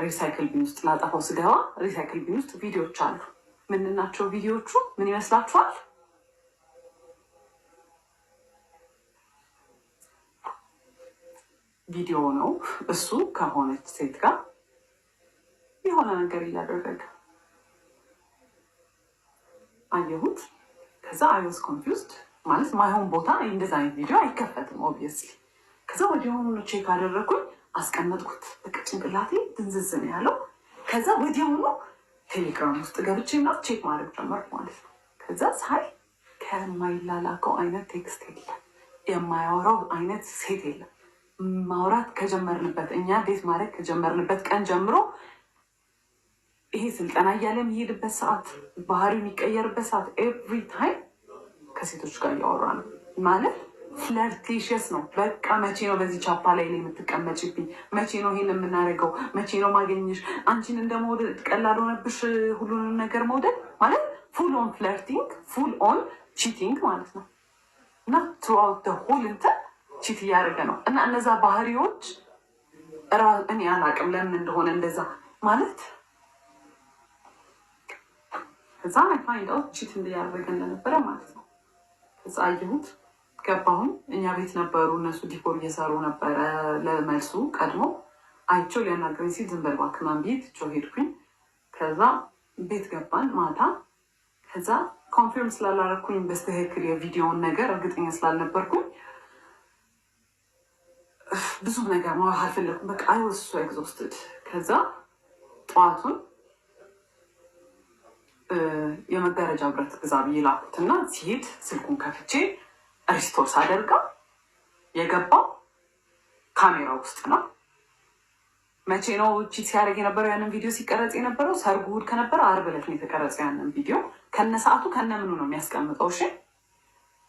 recycle bin ውስጥ ላጠፋው ስገባ recycle bin ውስጥ ቪዲዮዎች አሉ። ምንድን ናቸው ቪዲዮዎቹ? ምን ይመስላችኋል? ቪዲዮ ነው፣ እሱ ከሆነች ሴት ጋር የሆነ ነገር እያደረገ አየሁት። ከዛ I was confused፣ ማለት ማይሆን ቦታ እንደዛ አይነት ቪዲዮ አይከፈትም obviously። ከዛ ወዲያውኑ check አደረግኩኝ፣ አስቀመጥኩት። በቃ ጭንቅላቴ ድንዝዝ ነው ያለው። ከዛ ወዲያውኑ ቴሌግራም ውስጥ ገብቼ ምናምን check ማድረግ ጀመርኩ ማለት ነው። ከዛ ሳይ ከማይላላከው አይነት text የለም፣ የማያወራው አይነት ሴት የለም። ማውራት ከጀመርንበት፣ እኛ date ማድረግ ከጀመርንበት ቀን ጀምሮ ይሄ ስልጠና እያለ የሚሄድበት ሰዓት፣ ባህሪው የሚቀየርበት ሰዓት፣ every time ከሴቶች ጋር እያወራ ነው ማለት Flirtatious ነው። በቃ መቼ ነው በዚህ ቻፓ ላይ ነው የምትቀመጭብኝ? መቼ ነው ይሄን የምናደርገው? መቼ ነው ማገኘሽ? አንቺን እንደ መውደድ ቀላል ሆነብሽ ሁሉንም ነገር መውደድ ማለት full on flirting፣ full on cheating ማለት ነው። እና throughout whole እንትን cheat እያደረገ ነው። እና እነዛ ባህሪዎች እኔ አላቅም ለምን እንደሆነ እንደዛ ማለት። ከዛ I find out cheat እያደረገ እንደነበረ ማለት ነው። ከዛ አየሁት፣ ገባሁኝ። እኛ ቤት ነበሩ እነሱ፣ decor እየሰሩ ነበረ። ለመልሱ ቀድሞ አይቼው ሊያናግረኝ ሲል ዝም በል እባክህ ምናምን ብዬ ትቼው ሄድኩኝ። ከዛ ቤት ገባን ማታ። ከዛ confirm ስላላረኩኝ በስትክክል የቪዲዮውን ነገር እርግጠኛ ስላልነበርኩኝ ብዙ ነገር ማውራት አልፈለኩም። በቃ I was so exhausted። ከዛ ጠዋቱን የመጋረጃ ብረት ግዛ ብዬ ላኩትና ሲሄድ ስልኩን ከፍቼ restore ሳደርገው የገባው ካሜራ ውስጥ ነው። መቼ ነው cheat ሲያደርግ የነበረው? ያንን ቪዲዮ ሲቀረጽ የነበረው ሰርጉ እሑድ ከነበረ ዓርብ ዕለት ነው የተቀረጸው። ያንን ቪዲዮ ከነ ሰዓቱ ከነ ምኑ ነው የሚያስቀምጠው። እሺ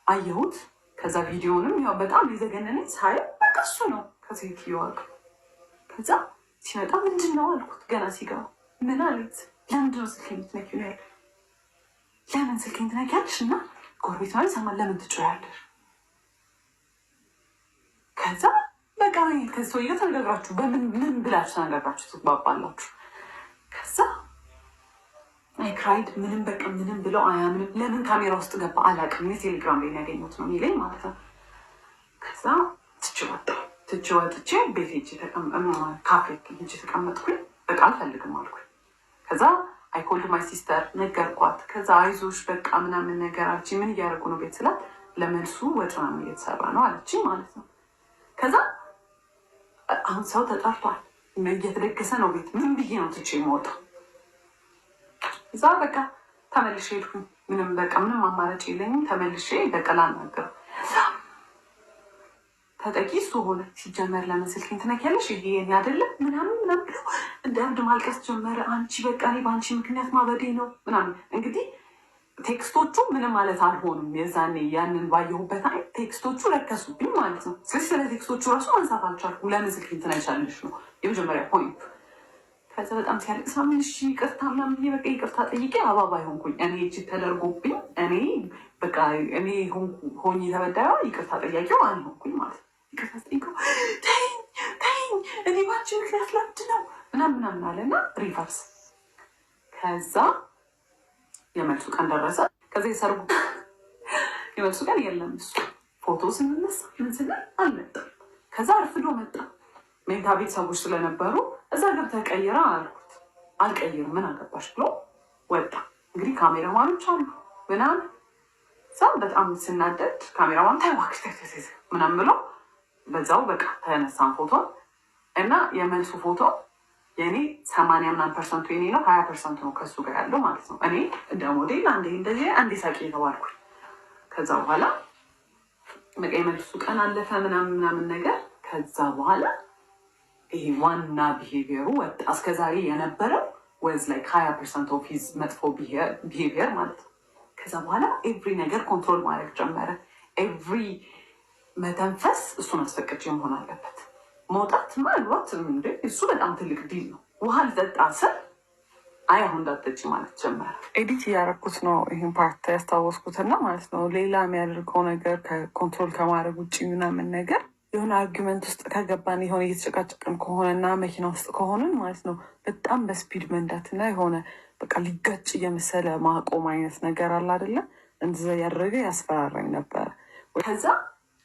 አየሁት። ከዛ ቪዲዮንም ያው በጣም የዘገነነኝ ሳየው በቃ እሱ ነው ከሴትዮዋ ጋር። ከዛ ሲመጣ ምንድን ነው አልኩት። ገና ሲገባ ምን አለት፣ ለምንድን ነው ስልክ የምትነኪው ነው ያለ። ለምን ስልኬን ትነኪያለሽ? እና ጎረቤት ማለት ሰማ፣ ለምን ትጮያለሽ? ከዛ በቃ ከሰውዬ ጋር ተነጋግራችሁ በምን ምን ብላችሁ ተነጋግራችሁ ትግባባላችሁ? ከዛ I cried። ምንም በቃ ምንም ብለው አያምንም። ለምን ካሜራ ውስጥ ገባ አላውቅም። እኔ ቴሌግራም ላይ ያገኘሁት ነው የሚለኝ ማለት ነው። ከዛ ትቼ ወጣሁ። ትቼ ወጥቼ ቤት ሄጄ ካፌ ሄጄ ተቀመጥኩኝ። በቃ አልፈልግም አልኩኝ። ከዛ I called my sister፣ ነገርኳት። ከዛ አይዞሽ በቃ ምናምን ነገር አለችኝ። ምን እያደረጉ ነው ቤት ስላት ለመልሱ ወጥ ምናምን እየተሰራ ነው አለችኝ ማለት ነው። ከዛ አሁን ሰው ተጠርቷል፣ እየተደገሰ ነው ቤት። ምን ብዬ ነው ትቼ የምወጣው? እዛ በቃ ተመልሼ ሄድኩኝ። ምንም በቃ ምንም አማራጭ የለኝም። ተመልሼ በቃ ላናግረው፣ ተጠቂ እሱ ሆነ። ሲጀመር ለምን ስልኬን ትነኪያለሽ? ይሄ የኔ አይደለም ምናምን ምናምን ብሎ እንደ እብድ ማልቀስ ጀመረ። አንቺ በቃ እኔ በአንቺ ምክንያት ማበዴ ነው ምናምን። እንግዲህ text ኦቹ ምንም ማለት አልሆኑም። የዛኔ ያንን ባየሁበት አይ text ኦቹ ረከሱብኝ ማለት ነው። ስለዚህ ስለ text ኦቹ ራሱ ማንሳት አልቻልኩም። ለምን ስልኬን ትነኪያለሽ ነው የመጀመሪያ point። ከዛ በጣም ሲያለቅስ ምናምን እሺ ይቅርታ ምናምን ብዬ በቃ ይቅርታ ጠይቄ አባባ ሆንኩኝ። እኔ cheat ተደርጎብኝ እኔ በቃ እኔ ሆኜ ተበዳዩ ይቅርታ ጠያቂው አልሆንኩኝ ማለት ነው። ይቅርታ ጠይቀው ተይኝ ተይኝ እኔ ባንቺ ምክንያት ላብድ ነው ምናምን ምናምን አለና reverse። ከዛ የመልሱ ቀን ደረሰ። ከዛ የሰርጉ የመልሱ ቀን የለም፣ እሱ ፎቶ ስንነሳ ምን ስንል አልመጣም። ከዛ አርፍዶ መጣ። መኝታ ቤት ሰዎች ስለነበሩ እዛ ገብተህ ቀይራ አልኩት። አልቀይርም ምን አገባሽ ብሎ ወጣ። እንግዲህ ካሜራማኖች አሉ ምናምን፣ እዛ በጣም ስናደድ ካሜራማን ተይ እባክሽ ተይ ምናምን ብሎ በዛው በቃ ተነሳን ፎቶ። እና የመልሱ ፎቶ የኔ 80 ምናምን percent ኡ የኔ ነው፣ 20% ነው ከሱ ጋር ያለው ማለት ነው። እኔ እንደ ሞዴል አንዴ እንደዚህ አንዴ ሳቂ የተባልኩኝ። ከዛ በኋላ በቃ የመልሱ ቀን አለፈ ምናምን ምናምን ነገር። ከዛ በኋላ ይሄ ዋና behavior ኡ ወጣ። እስከዛሬ የነበረው was like 20% of his መጥፎ behavior ማለት ነው። ከዛ በኋላ every ነገር control ማድረግ ጀመረ። Every መተንፈስ እሱን አስፈቅጄ መሆን አለበት። መውጣት ምናልባት እንደ እሱ በጣም ትልቅ deal ነው። ውሃ ልጠጣ ስል አይ አሁን እንዳትጠጪ ማለት ጀመረ። Edit እያደረኩት ነው ይህን part ያስታወስኩትና ማለት ነው። ሌላ የሚያደርገው ነገር ከ control ከማድረግ ውጭ ምናምን ነገር የሆነ argument ውስጥ ከገባን፣ የሆነ እየተጨቃጨቅን ከሆነና መኪና ውስጥ ከሆንን ማለት ነው፣ በጣም በ speed መንዳትና የሆነ በቃ ሊጋጭ እየመሰለ ማቆም አይነት ነገር አለ አይደለ? እንደዛ እያደረገ ያስፈራራኝ ነበረ። ከዛ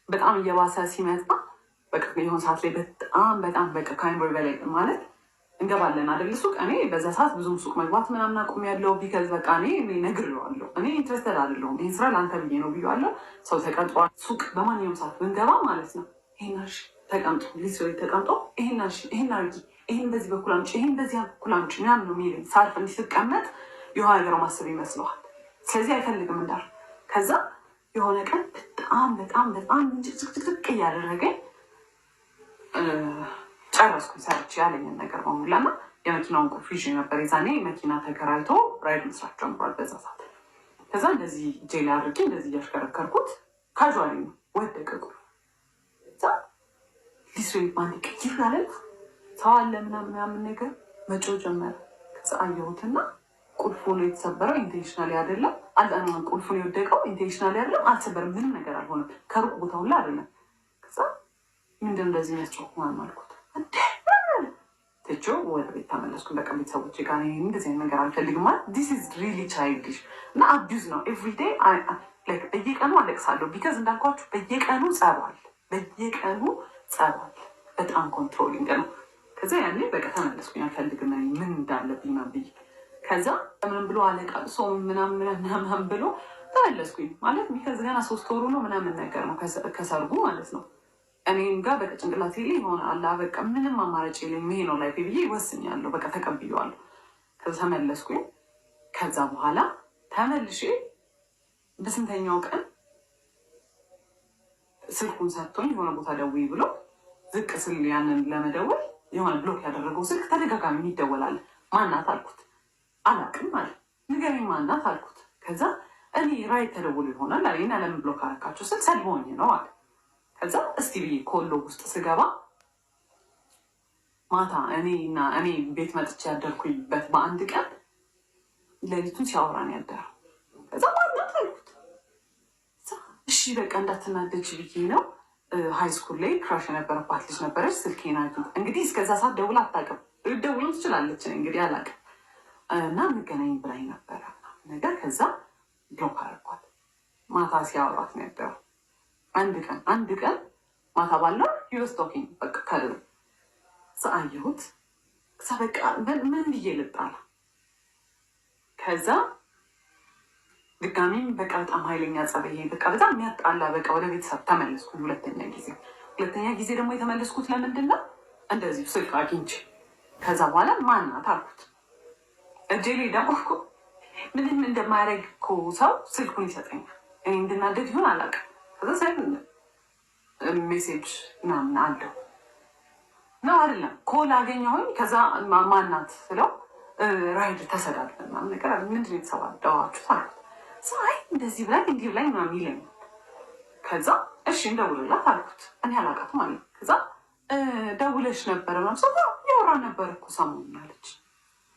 በጣም እየባሰ ሲመጣ በቃ የሆነ ሰዓት ላይ በጣም በጣም በቃ ከአይምሮ በላይ ማለት እንገባለን አይደል ሱቅ። እኔ በዛ ሰዓት ብዙም ሱቅ መግባት ምናምን አቁሜያለሁ። Because በቃ እኔ ነግሬዋለሁ፣ እኔ interested አይደለሁም፣ ይህን ስራ ለአንተ ብዬ ነው ብዬዋለሁ። ሰው ተቀጥሯል። ሱቅ በማንኛውም ሰዓት ብንገባ ማለት ነው ይሄን አርሺ ተቀምጦ፣ literally ተቀምጦ ይሄን አርሺ፣ ይሄን አርጊ፣ ይሄን በዚህ በኩል አምጪ፣ ይሄን በዚህ በኩል አምጪ ምናምን ነው የሚለኝ። ሳርፍ እንዲህ ስቀመጥ የሆነ ነገር ማሰብ ይመስለዋል። ስለዚህ አይፈልግም እንዳል። ከዛ የሆነ ቀን በጣም በጣም በጣም ጭቅጭቅጭቅ እያደረገኝ ጨረስኩኝ ሰርቼ ያለኝን ነገር በሙላ እና የመኪናውን ቁልፍ ይዤ ነበር። የዛኔ መኪና ተከራይቶ ራይድ መስራት ጀምሯል በዛ ሰዓት። ከዛ እንደዚህ እጄ ላይ አድርጌ እንደዚህ እያሽከረከርኩት casually ነው ወደቀ ቁልፍ። Literally ባንድ ቅይር አለ፣ ሰው አለ ምናምን ምናምን ነገር መጮህ ጀመረ። ከዛ አየሁትና ቁልፉ ነው የተሰበረው፣ intentionally አይደለም። ቁልፉን የወደቀው intentionally አይደለም፣ አልሰበርም፣ ምንም ነገር አልሆነም። ከሩቅ ቦታ ሁላ አይደለም። ከዛ ምንድን እንደዚህ የሚያስጮህ ምናምን አልኩት። ትቼው ወደ ቤት ተመለስኩ። በቃ ቤተሰቦቼ ጋር እንደዚህ አይነት ነገር አልፈልግም። ማለት this is really childish እና abuse ነው። Everyday በየቀኑ አለቅሳለሁ። Because እንዳልኳችሁ በየቀኑ ጸባል፣ በየቀኑ ጸባል። በጣም controlling ነው። ከዛ ያኔ በቃ ተመለስኩኝ። አልፈልግም ምን እንዳለብኝ ምናምን ብዬ፣ ከዛ ምንም ብሎ አለቃቅሶ ምናምን ምናምን ብሎ ተመለስኩኝ። ማለት because ገና 3 ወሩ ነው ምናምን ነገር ነው ከሰርጉ ማለት ነው። እኔም ጋር በቃ ጭንቅላቴ ላይ የሆነ አላ በቃ ምንም አማራጭ የለኝም፣ ይሄ ነው life ብዬ ወስኛለሁ። በቃ ተቀብዬዋለሁ። ከዛ ተመለስኩኝ። ከዛ በኋላ ተመልሼ በስንተኛው ቀን ስልኩን ሰጥቶኝ የሆነ ቦታ ደውይ ብሎ ዝቅ ስል ያንን ለመደወል የሆነ block ያደረገው ስልክ ተደጋጋሚ ይደወላል። ማናት አልኩት። አላቅም አለ። ንገረኝ ማናት አልኩት። ከዛ እኔ ride ተደውሎ ይሆናል አለ። እና ለምን block አረካቸው ስል ሰድቦኝ ነው አለ። ከዛ እስቲ ብዬ call log ውስጥ ስገባ ማታ እኔ እና እኔ ቤት መጥቼ ያደርኩበት በአንድ ቀን ሌሊቱን ሲያወራን ያደረው። ከዛ ማናት አልኩት። እሺ በቃ እንዳትናደጅ ብዬ ነው፣ high school ላይ crush የነበረባት ልጅ ነበረች። ስልኬን አግኝታ፣ እንግዲህ እስከዛ ሰዓት ደውላ አታውቅም። ደውሎም ትችላለች እንግዲህ አላውቅም። እና እንገናኝ ብላኝ ነበረ ነገር፣ ከዛ block አደረኳት። ማታ ሲያወራት ነው ያደረው። አንድ ቀን፣ አንድ ቀን ማታ ባለው he was talking በቃ አየሁት። ከዛ በቃ ምን ብዬ ልጣላ? ከዛ ድጋሚም በቃ በጣም ኃይለኛ ጸብ፣ ይሄ በቃ በጣም የሚያጣላ፣ በቃ ወደ ቤተሰብ ተመለስኩኝ። ሁለተኛ ጊዜ፣ ሁለተኛ ጊዜ ደግሞ የተመለስኩት ለምንድን ነው? እንደዚሁ ስልክ አግኝቼ ከዛ በኋላ ማናት አልኩት። እጄ ላይ ደግሞ እኮ ምንም እንደማያደርግ እኮ ሰው ስልኩን ይሰጠኛል። እኔ እንድናደድ ይሆን አላውቅም። ከዛ ሳይ message ምናምን አለው ነው አይደለም call አገኘሁኝ። ከዛ ማናት ስለው ride ተሰዳድበን ምናምን ነገር አለ። ምንድን ነው የተሰባደባችሁት አልኩት። አይ እንደዚህ ብላኝ እንዲህ ብላኝ ምናምን ይለኛል። ከዛ እሺ እንደውልላት አልኩት። እኔ አላውቃትም አለ። ከዛ ደውለሽ ነበረ ምናምን ሰው እያወራን ነበር እኮ ሰሞኑን አለች።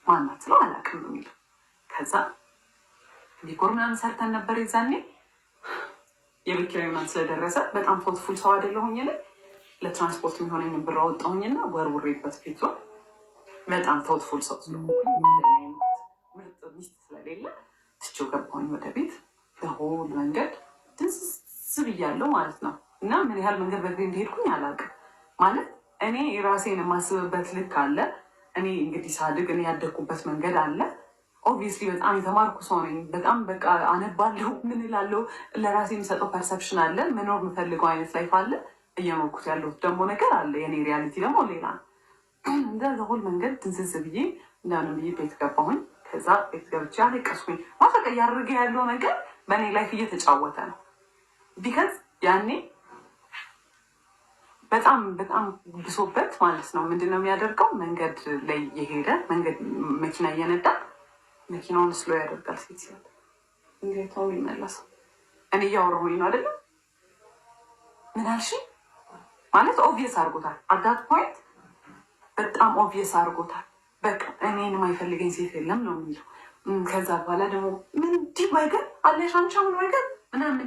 ማናት ስለው አላውቅም ነው የሚለው። ከዛ decor ምናምን ሰርተን ነበር፣ የዛኔ የቤት ኪራይ ምናምን ስለደረሰ በጣም thoughtful ሰው አይደለሁኝ እኔ። ለትራንስፖርት የሚሆነኝን ብር አወጣሁኝና ወርውሬበት ፊቷ፣ በጣም thoughtful ሰው ስለሆንኩኝ ምርጥ ሚስት ስለሌለ ትቼው ገባሁኝ ወደ ቤት። The whole መንገድ ድንዝዝ ብያለሁ ማለት ነው። እና ምን ያህል መንገድ በእግሬ እንደሄድኩኝ አላውቅም። ማለት እኔ ራሴን የማስብበት ልክ አለ። እኔ እንግዲህ ሳድግ እኔ ያደግኩበት መንገድ አለ። Obviously በጣም የተማርኩ ሰው ነኝ። በጣም በቃ አነባለሁ፣ ምን እላለሁ፣ ለራሴ የሚሰጠው perception አለ። መኖር የምፈልገው አይነት life አለ። እየኖርኩት ያለሁት ደግሞ ነገር አለ። የኔ reality ደግሞ ሌላ ነው። እንደ whole መንገድ ድንዝዝ ብዬ እንደምንም ብዬ ቤት ገባሁኝ። ከዛ ቤት ገብቼ አለቀስኩኝ። ማፈቀ እያደረገ ያለው ነገር በእኔ life እየተጫወተ ነው። Because ያኔ በጣም በጣም ብሶበት ማለት ነው። ምንድን ነው የሚያደርገው? መንገድ ላይ እየሄደ፣ መንገድ መኪና እየነዳ መኪናውን slow ያደርጋል። ሴት ሲያል እንዴት ነው የሚመለሰው? እኔ እያወራሁኝ ነው አይደለም? ምን አልሽኝ? ማለት obvious አድርጎታል። At that point በጣም obvious አድርጎታል። በቃ እኔን የማይፈልገኝ ሴት የለም ነው የሚለው። ከዛ በኋላ ደግሞ ምን እንዲህ ወገን አለሽ አንቺ አሁን ወገን ምናምን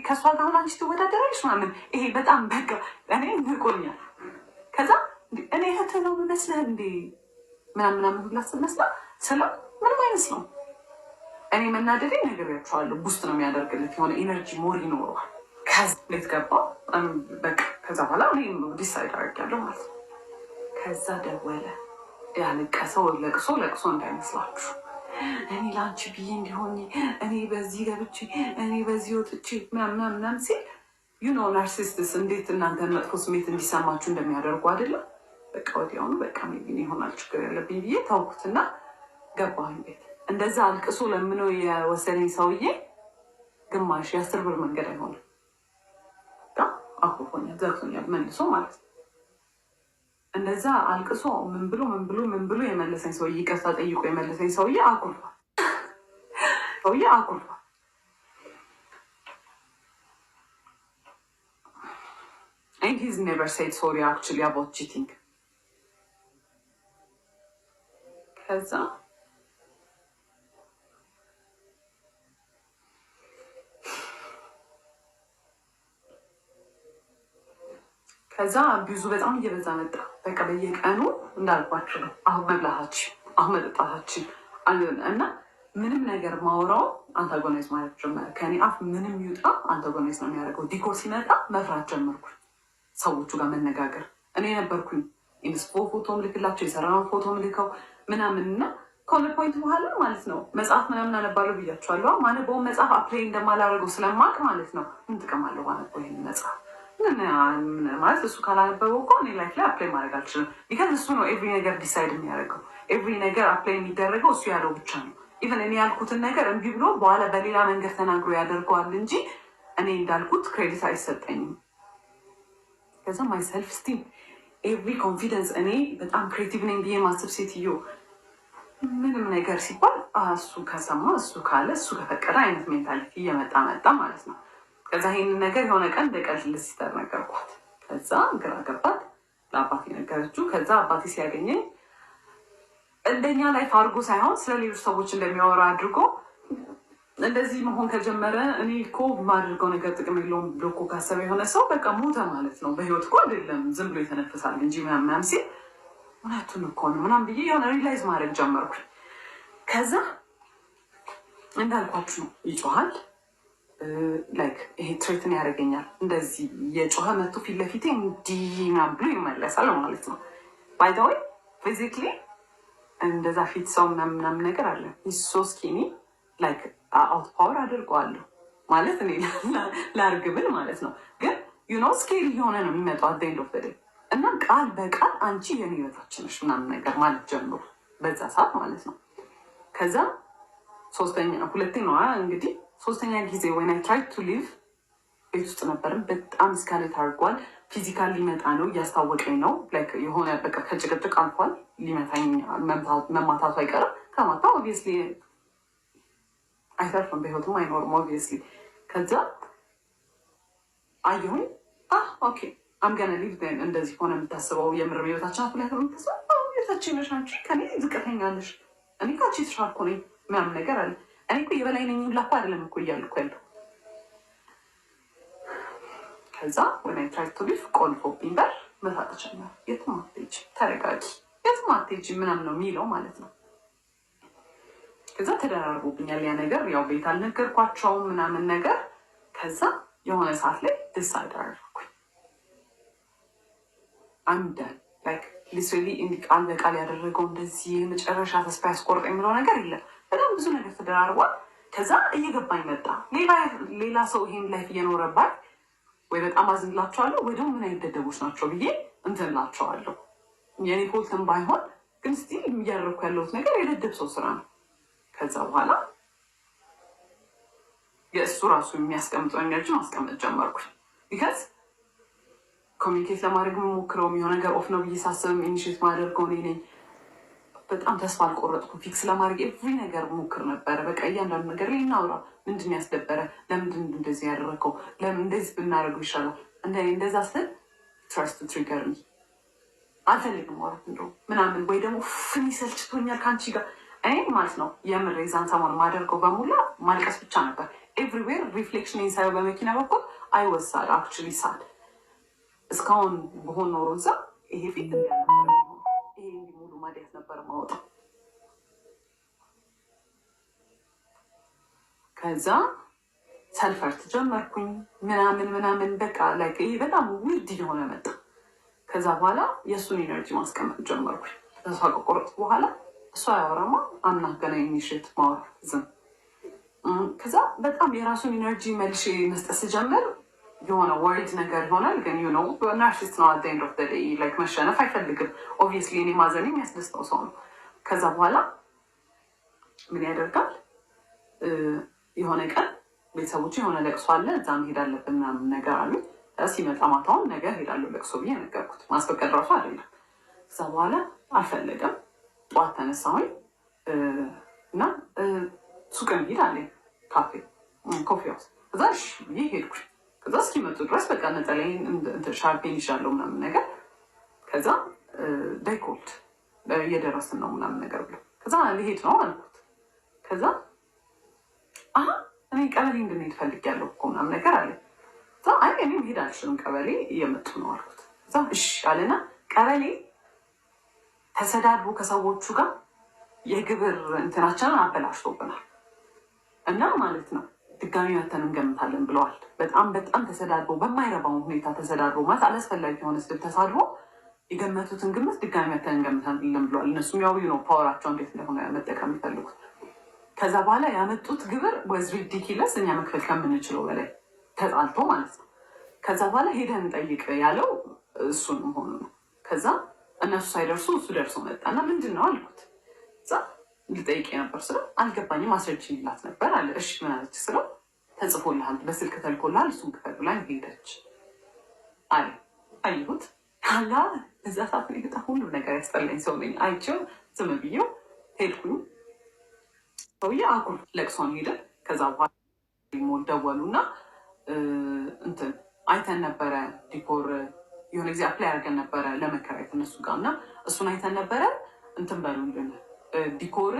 ከእሷ ጋር አሁን አንቺ ትወዳደራለሽ ምናምን። ይሄ በጣም በቃ እኔ ንቆኛል። ከዛ እኔ እህትህ ነው የምመስልህ እንዴ ምናምን ምናምን ሁላ ስመስላ ስለው ምንም አይመስለውም። እኔ መናደዴ ነግሬያቸዋለሁ። Boost ነው የሚያደርግለት፣ የሆነ energy more ይኖረዋል። ከዛ ቤት ገባሁ። በቃ ከዛ በኋላ እኔ decide አድርጌያለሁ ማለት ነው። ከዛ ደወለ። ያለቀሰው ለቅሶ ለቅሶ እንዳይመስላችሁ። እኔ ለአንቺ ብዬ እንዲሆኝ፣ እኔ በዚህ ገብቼ፣ እኔ በዚህ ወጥቼ ምናምን ምናምን ሲል፣ you know narcissists እንዴት እናንተን መጥፎ ስሜት እንዲሰማችሁ እንደሚያደርጉ አይደለም። በቃ ወዲያውኑ በቃ maybe ይሆናል ችግር ያለብኝ ብዬ ታውኩትና ገባሁኝ ቤት። እንደዛ አልቅሶ ለምኖ የወሰደኝ ሰውዬ ግማሽ የ10 ብር መንገድ አይሆንም። አኩርፎኛል፣ ዘግቶኛል መልሶ ማለት ነው። እንደዛ አልቅሶ ምን ብሎ ምን ብሎ ምን ብሎ የመለሰኝ ሰውዬ፣ ይቅርታ ጠይቆ የመለሰኝ ሰውዬ አኩርፏል። ሰውዬ አኩርፏል። Anyways And he's never said sorry actually about cheating። ከዛ abuse ኡ በጣም እየበዛ መጣ። በቃ በየቀኑ እንዳልኳችሁ ነው። አሁን መብላታችን፣ አሁን መጠጣታችን እና ምንም ነገር ማውራው antagonize ማለት ጀመረ። ከኔ አፍ ምንም ይውጣ antagonize ነው የሚያደርገው። Decor ሲመጣ መፍራት ጀመርኩኝ። ሰዎቹ ጋር መነጋገር እኔ ነበርኩኝ inspo ፎቶ ምልክላቸው፣ የሰራውን ፎቶ ምልከው ምናምን። እና ከሆነ point በኋላ ማለት ነው መጽሐፍ ምናምን አነባለሁ ብያቸዋለሁ። ማነበውን መጽሐፍ apply እንደማላደርገው ስለማቅ ማለት ነው፣ ምን ጥቅም አለው ባነበው ይሄን መጽሐፍ? ማለት እሱ ካላነበበው እኮ እኔ life ላይ apply ማድረግ አልችልም። Because እሱ ነው every ነገር decide የሚያደርገው። Every ነገር apply የሚደረገው እሱ ያለው ብቻ ነው። Even እኔ ያልኩትን ነገር እምቢ ብሎ በኋላ በሌላ መንገድ ተናግሮ ያደርገዋል እንጂ እኔ እንዳልኩት credit አይሰጠኝም። ከዛ my self esteem፣ every confidence፣ እኔ በጣም creative ነኝ ብዬ ማስብ ሴትዮ ምንም ነገር ሲባል እሱ ከሰማ፣ እሱ ካለ፣ እሱ ከፈቀደ አይነት mentality እየመጣ መጣ ማለት ነው። ከዛ ይሄንን ነገር የሆነ ቀን እንደ ቀልድ ለ sister ነገርኳት። ከዛ ግራ ገባት። ለአባቴ ነገረችው። ከዛ አባቴ ሲያገኘኝ እንደኛ life አድርጎ ሳይሆን ስለ ሌሎች ሰዎች እንደሚያወራ አድርጎ፣ እንደዚህ መሆን ከጀመረ፣ እኔ እኮ የማደርገው ነገር ጥቅም የለውም ብሎ እኮ ካሰበ የሆነ ሰው በቃ ሞተ ማለት ነው። በህይወት እኮ አይደለም፣ ዝም ብሎ የተነፍሳል እንጂ ምናምን ምናምን ሲል፣ እውነቱን እኮ ነው ምናምን ብዬ የሆነ realize ማድረግ ጀመርኩኝ። ከዛ እንዳልኳችሁ ነው፣ ይጮሃል፣ like ይሄ threaten ያደርገኛል። እንደዚህ የጮኸ መቶ ፊት ለፊቴ እንዲህ ምናምን ብሎ ይመለሳል ማለት ነው። By the way physically እንደዛ fit ሰው ምናምን ምናምን ነገር አለ፣ so skinny፣ like out power አድርገዋለሁ ማለት እኔ ላርግ ብል ማለት ነው። ግን scary እየሆነ ነው የሚመጣው at end of day። እና ቃል በቃል አንቺ የኔ በታች ነሽ ምናምን ነገር ማለት ጀምሩ በዛ ሰዓት ማለት ነው። ከዛ ሶስተኛ፣ ሁለቴ ነው እንግዲህ፣ ሶስተኛ ጊዜ when I try to leave ቤት ውስጥ ነበርን። በጣም escalate አድርጓል። Physical ሊመጣ ነው፣ እያስታወቀኝ ነው። የሆነ በቃ ከጭቅጭቅ አልፏል። ሊመታኝ፣ መማታቱ አይቀርም። ከማታ obviously አይተርፍም፣ በህይወትም አይኖርም obviously። ከዛ አየሁኝ፣ okay, I'm gonna leave። እንደዚህ ሆነ የምታስበው የምር ህይወታችን አፍ ላይ የምታስበው የታችን ነሽ አንቺ፣ ከኔ ዝቅተኛ ነሽ፣ እኔ ከአንቺ የተሻልኩ ነኝ ምናምን ነገር አለ። እኔ እኮ የበላይ ነኝ ሁላ እኮ አይደለም እኮ እያልኩ ያለው። ከዛ when I try to leave ቆልፎብኝ በር መሳቅ ጀመረ። የትም አትሄጂም፣ ተረጋጊ፣ የትም አትሄጂም ምናምን ነው የሚለው ማለት ነው። ከዛ ተደራርቦብኛል ያ ነገር። ያው ቤት አልነገርኳቸውም ምናምን ነገር። ከዛ የሆነ ሰዓት ላይ decide አደረኩኝ። I'm done, like literally። እንዲህ ቃል በቃል ያደረገው እንደዚህ የመጨረሻ ተስፋ ያስቆርጥ የሚለው ነገር የለም። በጣም ብዙ ነገር ተደራርቧል። ከዛ እየገባኝ መጣ። ሌላ ሰው ይሄን life እየኖረባት ወይ በጣም አዝንላቸዋለሁ ወይ ደግሞ ምን አይነት ደደቦች ናቸው ብዬ እንትን እላቸዋለሁ። የኔ fault ም ባይሆን ግን still እያደረግኩ ያለሁት ነገር የደደብ ሰው ስራ ነው። ከዛ በኋላ የእሱ ራሱ የሚያስቀምጠው energy ማስቀመጥ ጀመርኩኝ። Because communicate ለማድረግ የምሞክረውም የሆነ ነገር off ነው ብዬ ሳስብም initiate ማደርገው እኔ ነኝ። በጣም ተስፋ አልቆረጥኩም። Fix ለማድረግ every ነገር ሞክር ነበረ። በቃ እያንዳንዱ ነገር ላይ እናውራ። ምንድን ያስደበረ? ለምንድን እንደዚህ ያደረገው? ለምን እንደዚህ ብናደርገው ይሻላል? እንደዛ ስል tries to trigger me፣ አልፈልግም ማውራት እንደው ምናምን ወይ ደግሞ ፍን ሰልችቶኛል ከአንቺ ጋር እኔ ማለት ነው። የምር የዛን ሰሞን ማደርገው በሙላ ማልቀስ ብቻ ነበር። Everywhere reflection ሳየው በመኪና በኩል I was sad, actually sad። እስካሁን በሆን ኖሮ እዛ ይሄ ፊት ይሄ እንዲህ ሙሉ ማዲያት ነበር ማወጣው። ከዛ self hurt ጀመርኩኝ ምናምን ምናምን፣ በቃ like ይሄ በጣም weird እየሆነ መጣ። ከዛ በኋላ የእሱን energy ማስቀመጥ ጀመርኩኝ። ተስፋ ከቆረጥኩ በኋላ እሱ አያወራማ፣ I'm not gonna initiate ማውራት፣ ዝም። ከዛ በጣም የራሱን energy መልሼ መስጠት ስጀምር የሆነ weird ነገር ይሆናል። ግን narcissist ነው። At end of the day like መሸነፍ አይፈልግም። Obviously እኔ ማዘን የሚያስደስተው ሰው ነው። ከዛ በኋላ ምን ያደርጋል? የሆነ ቀን ቤተሰቦቹ የሆነ ለቅሶ አለ፣ እዛ መሄድ አለብን ምናምን ነገር አሉ። ሲመጣ ማታውን ነገ ሄዳለሁ ለቅሶ ብዬ ነገርኩት። ማስፈቀድ ራሱ አይደለም። ከዛ በኋላ አልፈለገም። ጠዋት ተነሳሁኝ እና ሱቅ እንሂድ አለኝ፣ ካፌ coffee house። እዛ እሺ ብዬ ሄድኩኝ። ከዛ እስኪመጡ ድረስ በቃ ነጠላዬን ሻርፔን ይዣለሁ ምናምን ነገር። ከዛ they called፣ እየደረስን ነው ምናምን ነገር ብሎ፣ ከዛ ልሄድ ነው አልኩት። ከዛ አሀ እኔ ቀበሌ እንድንሄድ ፈልጌያለሁ እኮ ምናምን ነገር አለ። አይ እኔ መሄድ አልችልም፣ ቀበሌ እየመጡ ነው አልኩት። ከዛ እሺ አለና ቀበሌ ተሰዳድቦ ከሰዎቹ ጋር የግብር እንትናችንን አበላሽቶብናል እና ማለት ነው ድጋሚ መተን እንገምታለን ብለዋል። በጣም በጣም ተሰዳድቦ፣ በማይረባው ሁኔታ ተሰዳድቦ፣ ማለት አላስፈላጊ የሆነ ስድብ ተሳድቦ የገመቱትን ግምት ድጋሚ መተን እንገምታለን ብለዋል። እነሱም ያው ነው power ኣቸው እንዴት እንደሆነ መጠቀም የሚፈልጉት። ከዛ በኋላ ያመጡት ግብር was ridiculous፣ እኛ መክፈል ከምንችለው በላይ ተጣልቶ ማለት ነው። ከዛ በኋላ ሄደን እንጠይቅ ያለው እሱን መሆኑ ነው። ከዛ እነሱ ሳይደርሱ እሱ ደርሶ መጣ እና ምንድን ነው አልኩት። እዛ ልጠይቅ ነበር ስለው አልገባኝም፣ አስረጅኝ ይላት ነበር አለ። እሺ ምን አለች ስለው ተጽፎልሃል፣ በስልክ ተልኮልሃል፣ እሱን ክፈል ብላኝ ሄደች አለ። አየሁት አላ እዛ ሰዓት ላይ በጣም ሁሉም ነገር ያስጠላኝ ሰው ነኝ። አይቼው ዝም ብዬው ሄድኩኝ። ሰውዬ አኩር ለቅሶን ሄደ። ከዛ በኋላ ሞል ደወሉ እና እንትን አይተን ነበረ፣ decor የሆነ ጊዜ apply አድርገን ነበረ ለመከራየት እነሱ ጋር፣ እና እሱን አይተን ነበረ፣ እንትን በሉልን፣ decor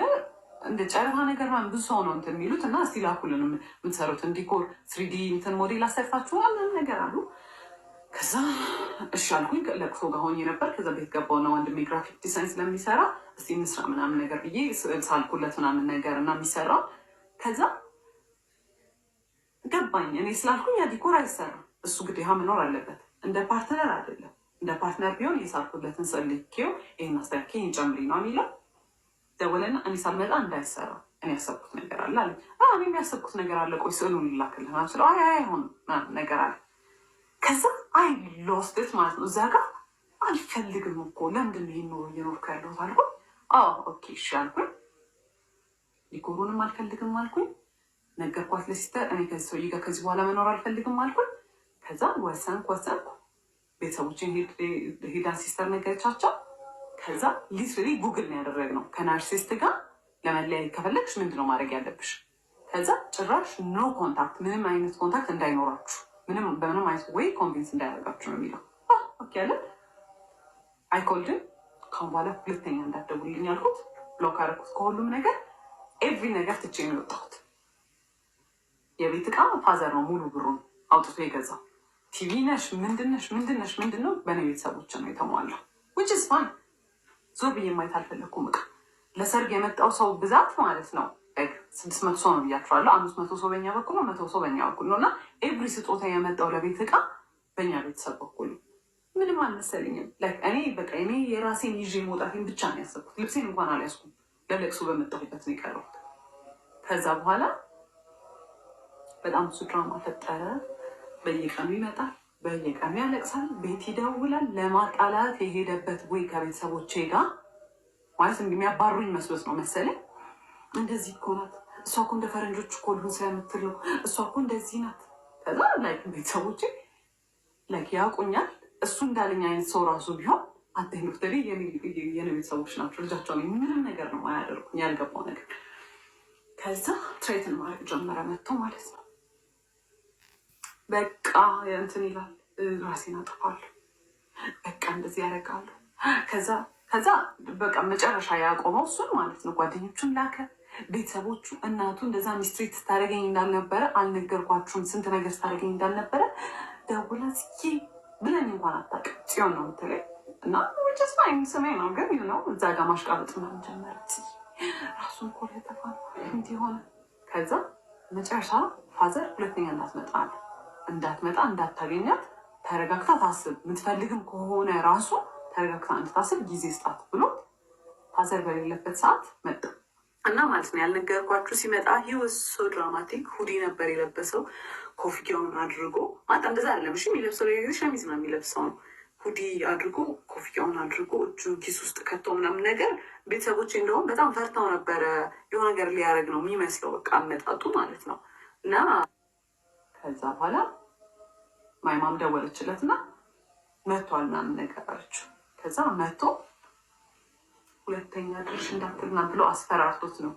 እንደ ጨረታ ነገር ምናምን ብዙ ሰው ነው እንትን የሚሉት እና እስቲ ላኩልን የምትሰሩትን decor፣ 3D እንትን ሞዴል አሰርታችኋል ምናምን ነገር አሉ። ከዛ እሺ አልኩኝ። ለቅሶ ጋር ሆኜ ነበር። ከዛ ቤት ገባውና ወንድሜ graphic design ስለሚሰራ እስቲ እንስራ ምናምን ነገር ብዬ ስዕል ሳልኩለት ምናምን ነገር እና የሚሰራው። ከዛ ገባኝ። እኔ ስላልኩኝ ያ decor አይሰራም። እሱ ግዴታ መኖር አለበት። እንደ partner አይደለም። እንደ partner ቢሆን የሳልኩለትን ስዕል ልኬው ይህን አስተካክይ፣ ይህን ጨምሪ ነው የሚለው። ደወለና እኔ ሳልመጣ እንዳይሰራ፣ እኔ ያሰብኩት ነገር አለ አለ። እኔ የሚያሰብኩት ነገር አለ፣ ቆይ ስዕሉን ልላክልህ ምናምን ስለው አይ አይሆንም ምናምን ነገር አለ። ከዛ I lost it ማለት ነው። እዛ ጋር አልፈልግም እኮ፣ ለምንድን ነው ይሄን ኑሮ እየኖርኩ ያለሁት አልኩኝ። አዎ okay እሺ አልኩኝ። Decor ኡንም አልፈልግም አልኩኝ። ነገርኳት ለ sister፣ እኔ ከዚህ ሰውዬ ጋር ከዚህ በኋላ መኖር አልፈልግም አልኩኝ። ከዛ ወሰንኩ ወሰንኩ። ቤተሰቦችን ሄዳ sister ነገረቻቸው። ከዛ literally Google ነው ያደረግነው። ከ narcissist ጋር ለመለያየት ከፈለግሽ ምንድነው ማድረግ ያለብሽ? ከዛ ጭራሽ no contact፣ ምንም አይነት contact እንዳይኖራችሁ፣ ምንም በምንም አይነት way convince እንዳያደርጋችሁ ነው የሚለው። Okay አለ። I called him፣ ካሁን በኋላ ሁለተኛ እንዳትደውልልኝ አልኩት። Block አደረኩት ከሁሉም ነገር፣ every ነገር ትቼ ነው የወጣሁት። የቤት እቃ father ነው ሙሉ ብሩን አውጥቶ የገዛው። ቲቪ ነሽ ምንድነሽ ምንድነሽ ምንድን ነው በእኔ ቤተሰቦች ነው የተሟላው። Which is fine። ዞር ብዬ ማየት አልፈለግኩም። እቃ ለሰርግ የመጣው ሰው ብዛት ማለት ነው 600 ሰው ነው ብያቸዋለሁ። 500 ሰው በኛ በኩል ነው፣ 100 ሰው በኛ በኩል ነው። እና every ስጦታ የመጣው ለቤት እቃ በእኛ ቤተሰብ በኩል ነው። ምንም አልመሰለኝም። እኔ በቃ እኔ የራሴን ይዤ መውጣቴን ብቻ ነው ያሰብኩት። ልብሴን እንኳን አልያዝኩም። ለለቅሶ በመጣሁበት ነው የቀረሁት። ከዛ በኋላ በጣም ብዙ ድራማ ፈጠረ። በየቀኑ ይመጣል፣ በየቀኑ ያለቅሳል፣ ቤት ይደውላል። ለማጣላት የሄደበት ወይ ከቤተሰቦቼ ጋር ማለት የሚያባሩኝ መስሎት ነው መሰለኝ። እንደዚህ እኮ ናት እሷ እኮ፣ እንደ ፈረንጆች እኮ ልሁን ስለምትል ነው፣ እሷ እኮ እንደዚህ ናት። ከዛ like ቤተሰቦቼ like ያውቁኛል። እሱ እንዳለኝ አይነት ሰው ራሱ ቢሆን አቴ ዶክተሪ የኔ ቤተሰቦች ናቸው። ልጃቸው ምንም ነገር ነው አያደርጉኝ፣ ያልገባው ነገር። ከዛ threaten ማድረግ ጀመረ መጥቶ ማለት ነው። በቃ እንትን ይላል፣ ራሴን አጠፋለሁ፣ በቃ እንደዚህ ያደርጋሉ። ከዛ በቃ መጨረሻ ያቆመው እሱን ማለት ነው። ጓደኞቹን ላከ፣ ቤተሰቦቹ፣ እናቱ እንደዛ mistreat ስታደርገኝ እንዳልነበረ አልነገርኳችሁም፣ ስንት ነገር ስታደርገኝ እንዳልነበረ ደውላ ጽዬ ብለኝ እንኳን አታውቅም። ጽዮን ነው የምትለኝ እና which is fine፣ ስሜ ነው፣ ግን ነው እዛ ጋር ማሽቃበጥ ምናምን ጀመረ። ጽዬ ራሱን እኮ ሊያጠፋ ነው፣ እንዲህ ሆነ። ከዛ መጨረሻ father ሁለተኛ እንዳትመጣ አለ። እንዳትመጣ፣ እንዳታገኛት፣ ተረጋግታ ታስብ፣ የምትፈልግም ከሆነ ራሱ ተረጋግታ እንድታስብ ጊዜ ስጣት ብሎ father በሌለበት ሰዓት መጣ እና ማለት ነው ያልነገርኳችሁ፣ ሲመጣ he was so dramatic። Hoodie ነበር የለበሰው፣ ኮፍያውን አድርጎ፣ ማለት እንደዛ አይደለም እሺ የሚለብሰው፣ ሌላ ጊዜ ሸሚዝ ነው የሚለብሰው ነው። Hoodie አድርጎ፣ ኮፍያውን አድርጎ፣ እጁን ኪስ ውስጥ ከቶ ምናምን ነገር። ቤተሰቦች እንደውም በጣም ፈርተው ነበረ። የሆነ ነገር ሊያደርግ ነው የሚመስለው በቃ አመጣጡ ማለት ነው። እና ከዛ በኋላ my mom ደወለችለት እና መቷል ምናምን ነገር አለችው። ከዛ መቶ ሁለተኛ ድርሽ እንዳትልና ብሎ አስፈራርቶት ነው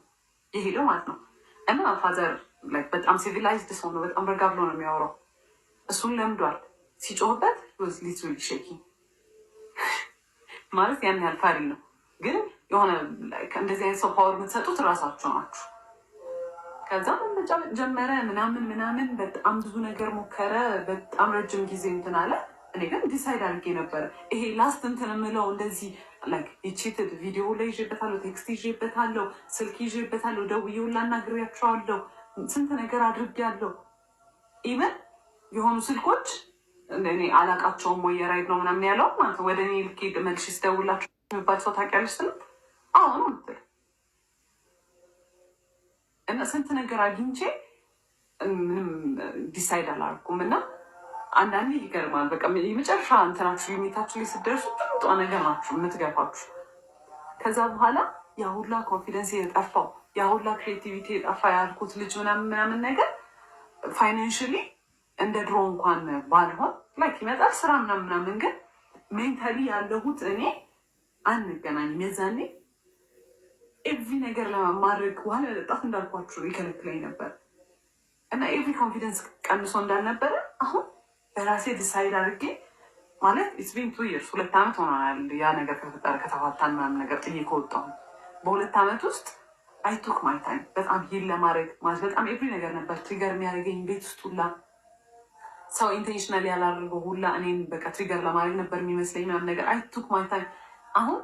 የሄደው ማለት ነው። እና father በጣም civilized ሰው ነው። በጣም ረጋ ብሎ ነው የሚያወራው። እሱን ለምዷል። ሲጮህበት was literally shaking ማለት ያን ያህል ፈሪ ነው። ግን የሆነ እንደዚህ አይነት ሰው power የምትሰጡት እራሳችሁ ናችሁ። ከዛ መመጫበጥ ጀመረ ምናምን ምናምን፣ በጣም ብዙ ነገር ሞከረ። በጣም ረጅም ጊዜ እንትን አለ። እኔ ግን decide አድርጌ ነበረ ይሄ last እንትን የምለው እንደዚህ cheated ቪዲዮ ላይ ይዤበታለሁ፣ text ይዤበታለሁ፣ ስልክ ይዤበታለሁ፣ ደውዬ ሁላ አናግሬያቸዋለሁ፣ ስንት ነገር አድርጌያለሁ። Even የሆኑ ስልኮች እኔ አላቃቸውም ወይ የ ride ነው ምናምን ያለው ማለት ነው። ወደ እኔ ልክ መልሼ ስደውላቸው የሚባል ሰው ታውቂያለሽ ስላት አዎ ነው የምትል። እና ስንት ነገር አግኝቼ ምንም decide አላደረኩም። እና አንዳንዴ ይገርማል። በቃ የመጨረሻ እንትናችሁ limit ኣችሁ ላይ ስትደርሱ ጥምጧ ነገር ናችሁ የምትገፋችሁ። ከዛ በኋላ ያ ሁላ confidence የጠፋው፣ ያ ሁላ creativity የጠፋ ያልኩት ልጅ ምናምን ምናምን ነገር financially እንደ ድሮ እንኳን ባልሆን like ይመጣል ስራ ምናምን ምናምን፣ ግን mentally ያለሁት እኔ አንገናኝም። የዛኔ every ነገር ለማድረግ ውሃ ለመጠጣት እንዳልኳችሁ ይከለክለኝ ነበር እና every confidence ቀንሶ እንዳልነበረ አሁን በራሴ decide አድርጌ ማለት it's been 2 years፣ 2 ዓመት ሆኗል። ያ ነገር ከተፈጠረ፣ ከተፋታን ምናምን ነገር ጥዬ ከወጣሁ በ2 ዓመት ውስጥ I took my time በጣም heal ለማድረግ። ማለት በጣም every ነገር ነበር trigger የሚያደርገኝ። ቤት ውስጥ ሁላ ሰው intentionally ያላደርገው ሁላ እኔን በቃ trigger ለማድረግ ነበር የሚመስለኝ ምናምን ነገር። I took my time። አሁን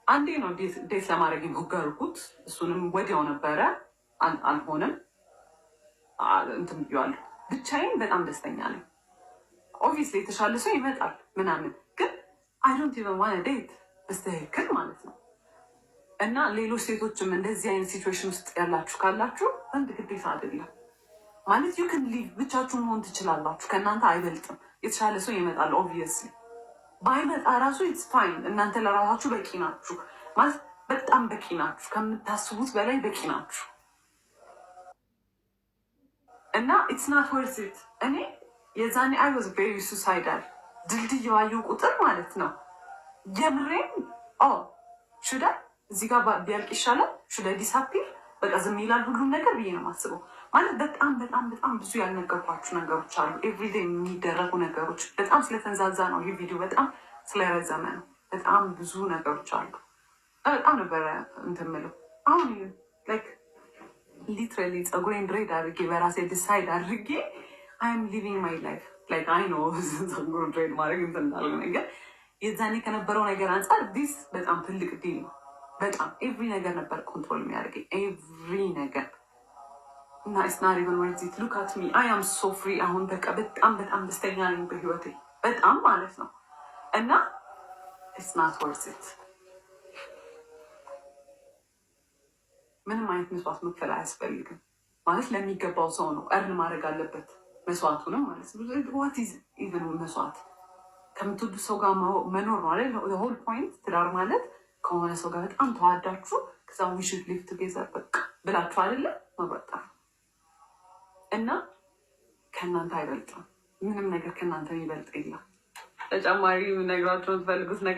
አንዴ ነው date ለማድረግ የሞከርኩት፣ እሱንም ወዲያው ነበረ አልሆነም። እንትን ብዬዋለሁ። ብቻዬን በጣም ደስተኛ ነኝ። Obviously የተሻለ ሰው ይመጣል ምናምን፣ ግን I don't even wanna date በስትክክል ማለት ነው። እና ሌሎች ሴቶችም እንደዚህ አይነት situation ውስጥ ያላችሁ ካላችሁ ወንድ ግዴታ አይደለም ማለት you can live፣ ብቻችሁ መሆን ትችላላችሁ። ከእናንተ አይበልጥም። የተሻለ ሰው ይመጣል። Obviously ባይመጣ ራሱ it's fine። እናንተ ለራሳችሁ በቂ ናችሁ ማለት በጣም በቂ ናችሁ። ከምታስቡት በላይ በቂ ናችሁ። እና it's not worth it። እኔ የዛኔ I was very suicidal። ድልድይ ባየሁ ቁጥር ማለት ነው የምሬን should I እዚህ ጋር ቢያልቅ ይሻላል፣ should I disappear፣ በቃ ዝም ይላል ሁሉም ነገር ብዬ ነው የማስበው። ማለት በጣም በጣም በጣም ብዙ ያልነገርኳችሁ ነገሮች አሉ። Everyday የሚደረጉ ነገሮች በጣም ስለተንዛዛ ነው ይህ ቪዲዮ፣ በጣም ስለረዘመ ነው። በጣም ብዙ ነገሮች አሉ። በጣም ነበረ እንትን የምለው። አሁን like literally ፀጉሬን dread አድርጌ በራሴ decide አድርጌ I'm living my life። Like I know ፀጉር dread ማድረግ እንትን እንዳለ ነገር የዛኔ ከነበረው ነገር አንጻር this በጣም ትልቅ deal ነው። በጣም every ነገር ነበር control የሚያደርገኝ every ነገር እና it's not even worth it። Look at me, I am so free። አሁን በቃ በጣም በጣም ደስተኛ ነኝ በህይወቴ በጣም ማለት ነው። እና it's not worth it። ምንም አይነት መስዋዕት መክፈል አያስፈልግም። ማለት ለሚገባው ሰው ነው earn ማድረግ አለበት መስዋዕቱንም ማለት ነው። What is even መስዋዕት? ከምትወዱ ሰው ጋር መኖር ነው አይደል? Whole point ትዳር ማለት ከሆነ ሰው ጋር በጣም ተዋዳችሁ ከዛ we should live together በቃ ብላችሁ አይደለም መበጣ እና ከእናንተ አይበልጥም። ምንም ነገር ከእናንተ የሚበልጥ የለም። ተጨማሪ የምነግራቸው የምትፈልጉት ነገር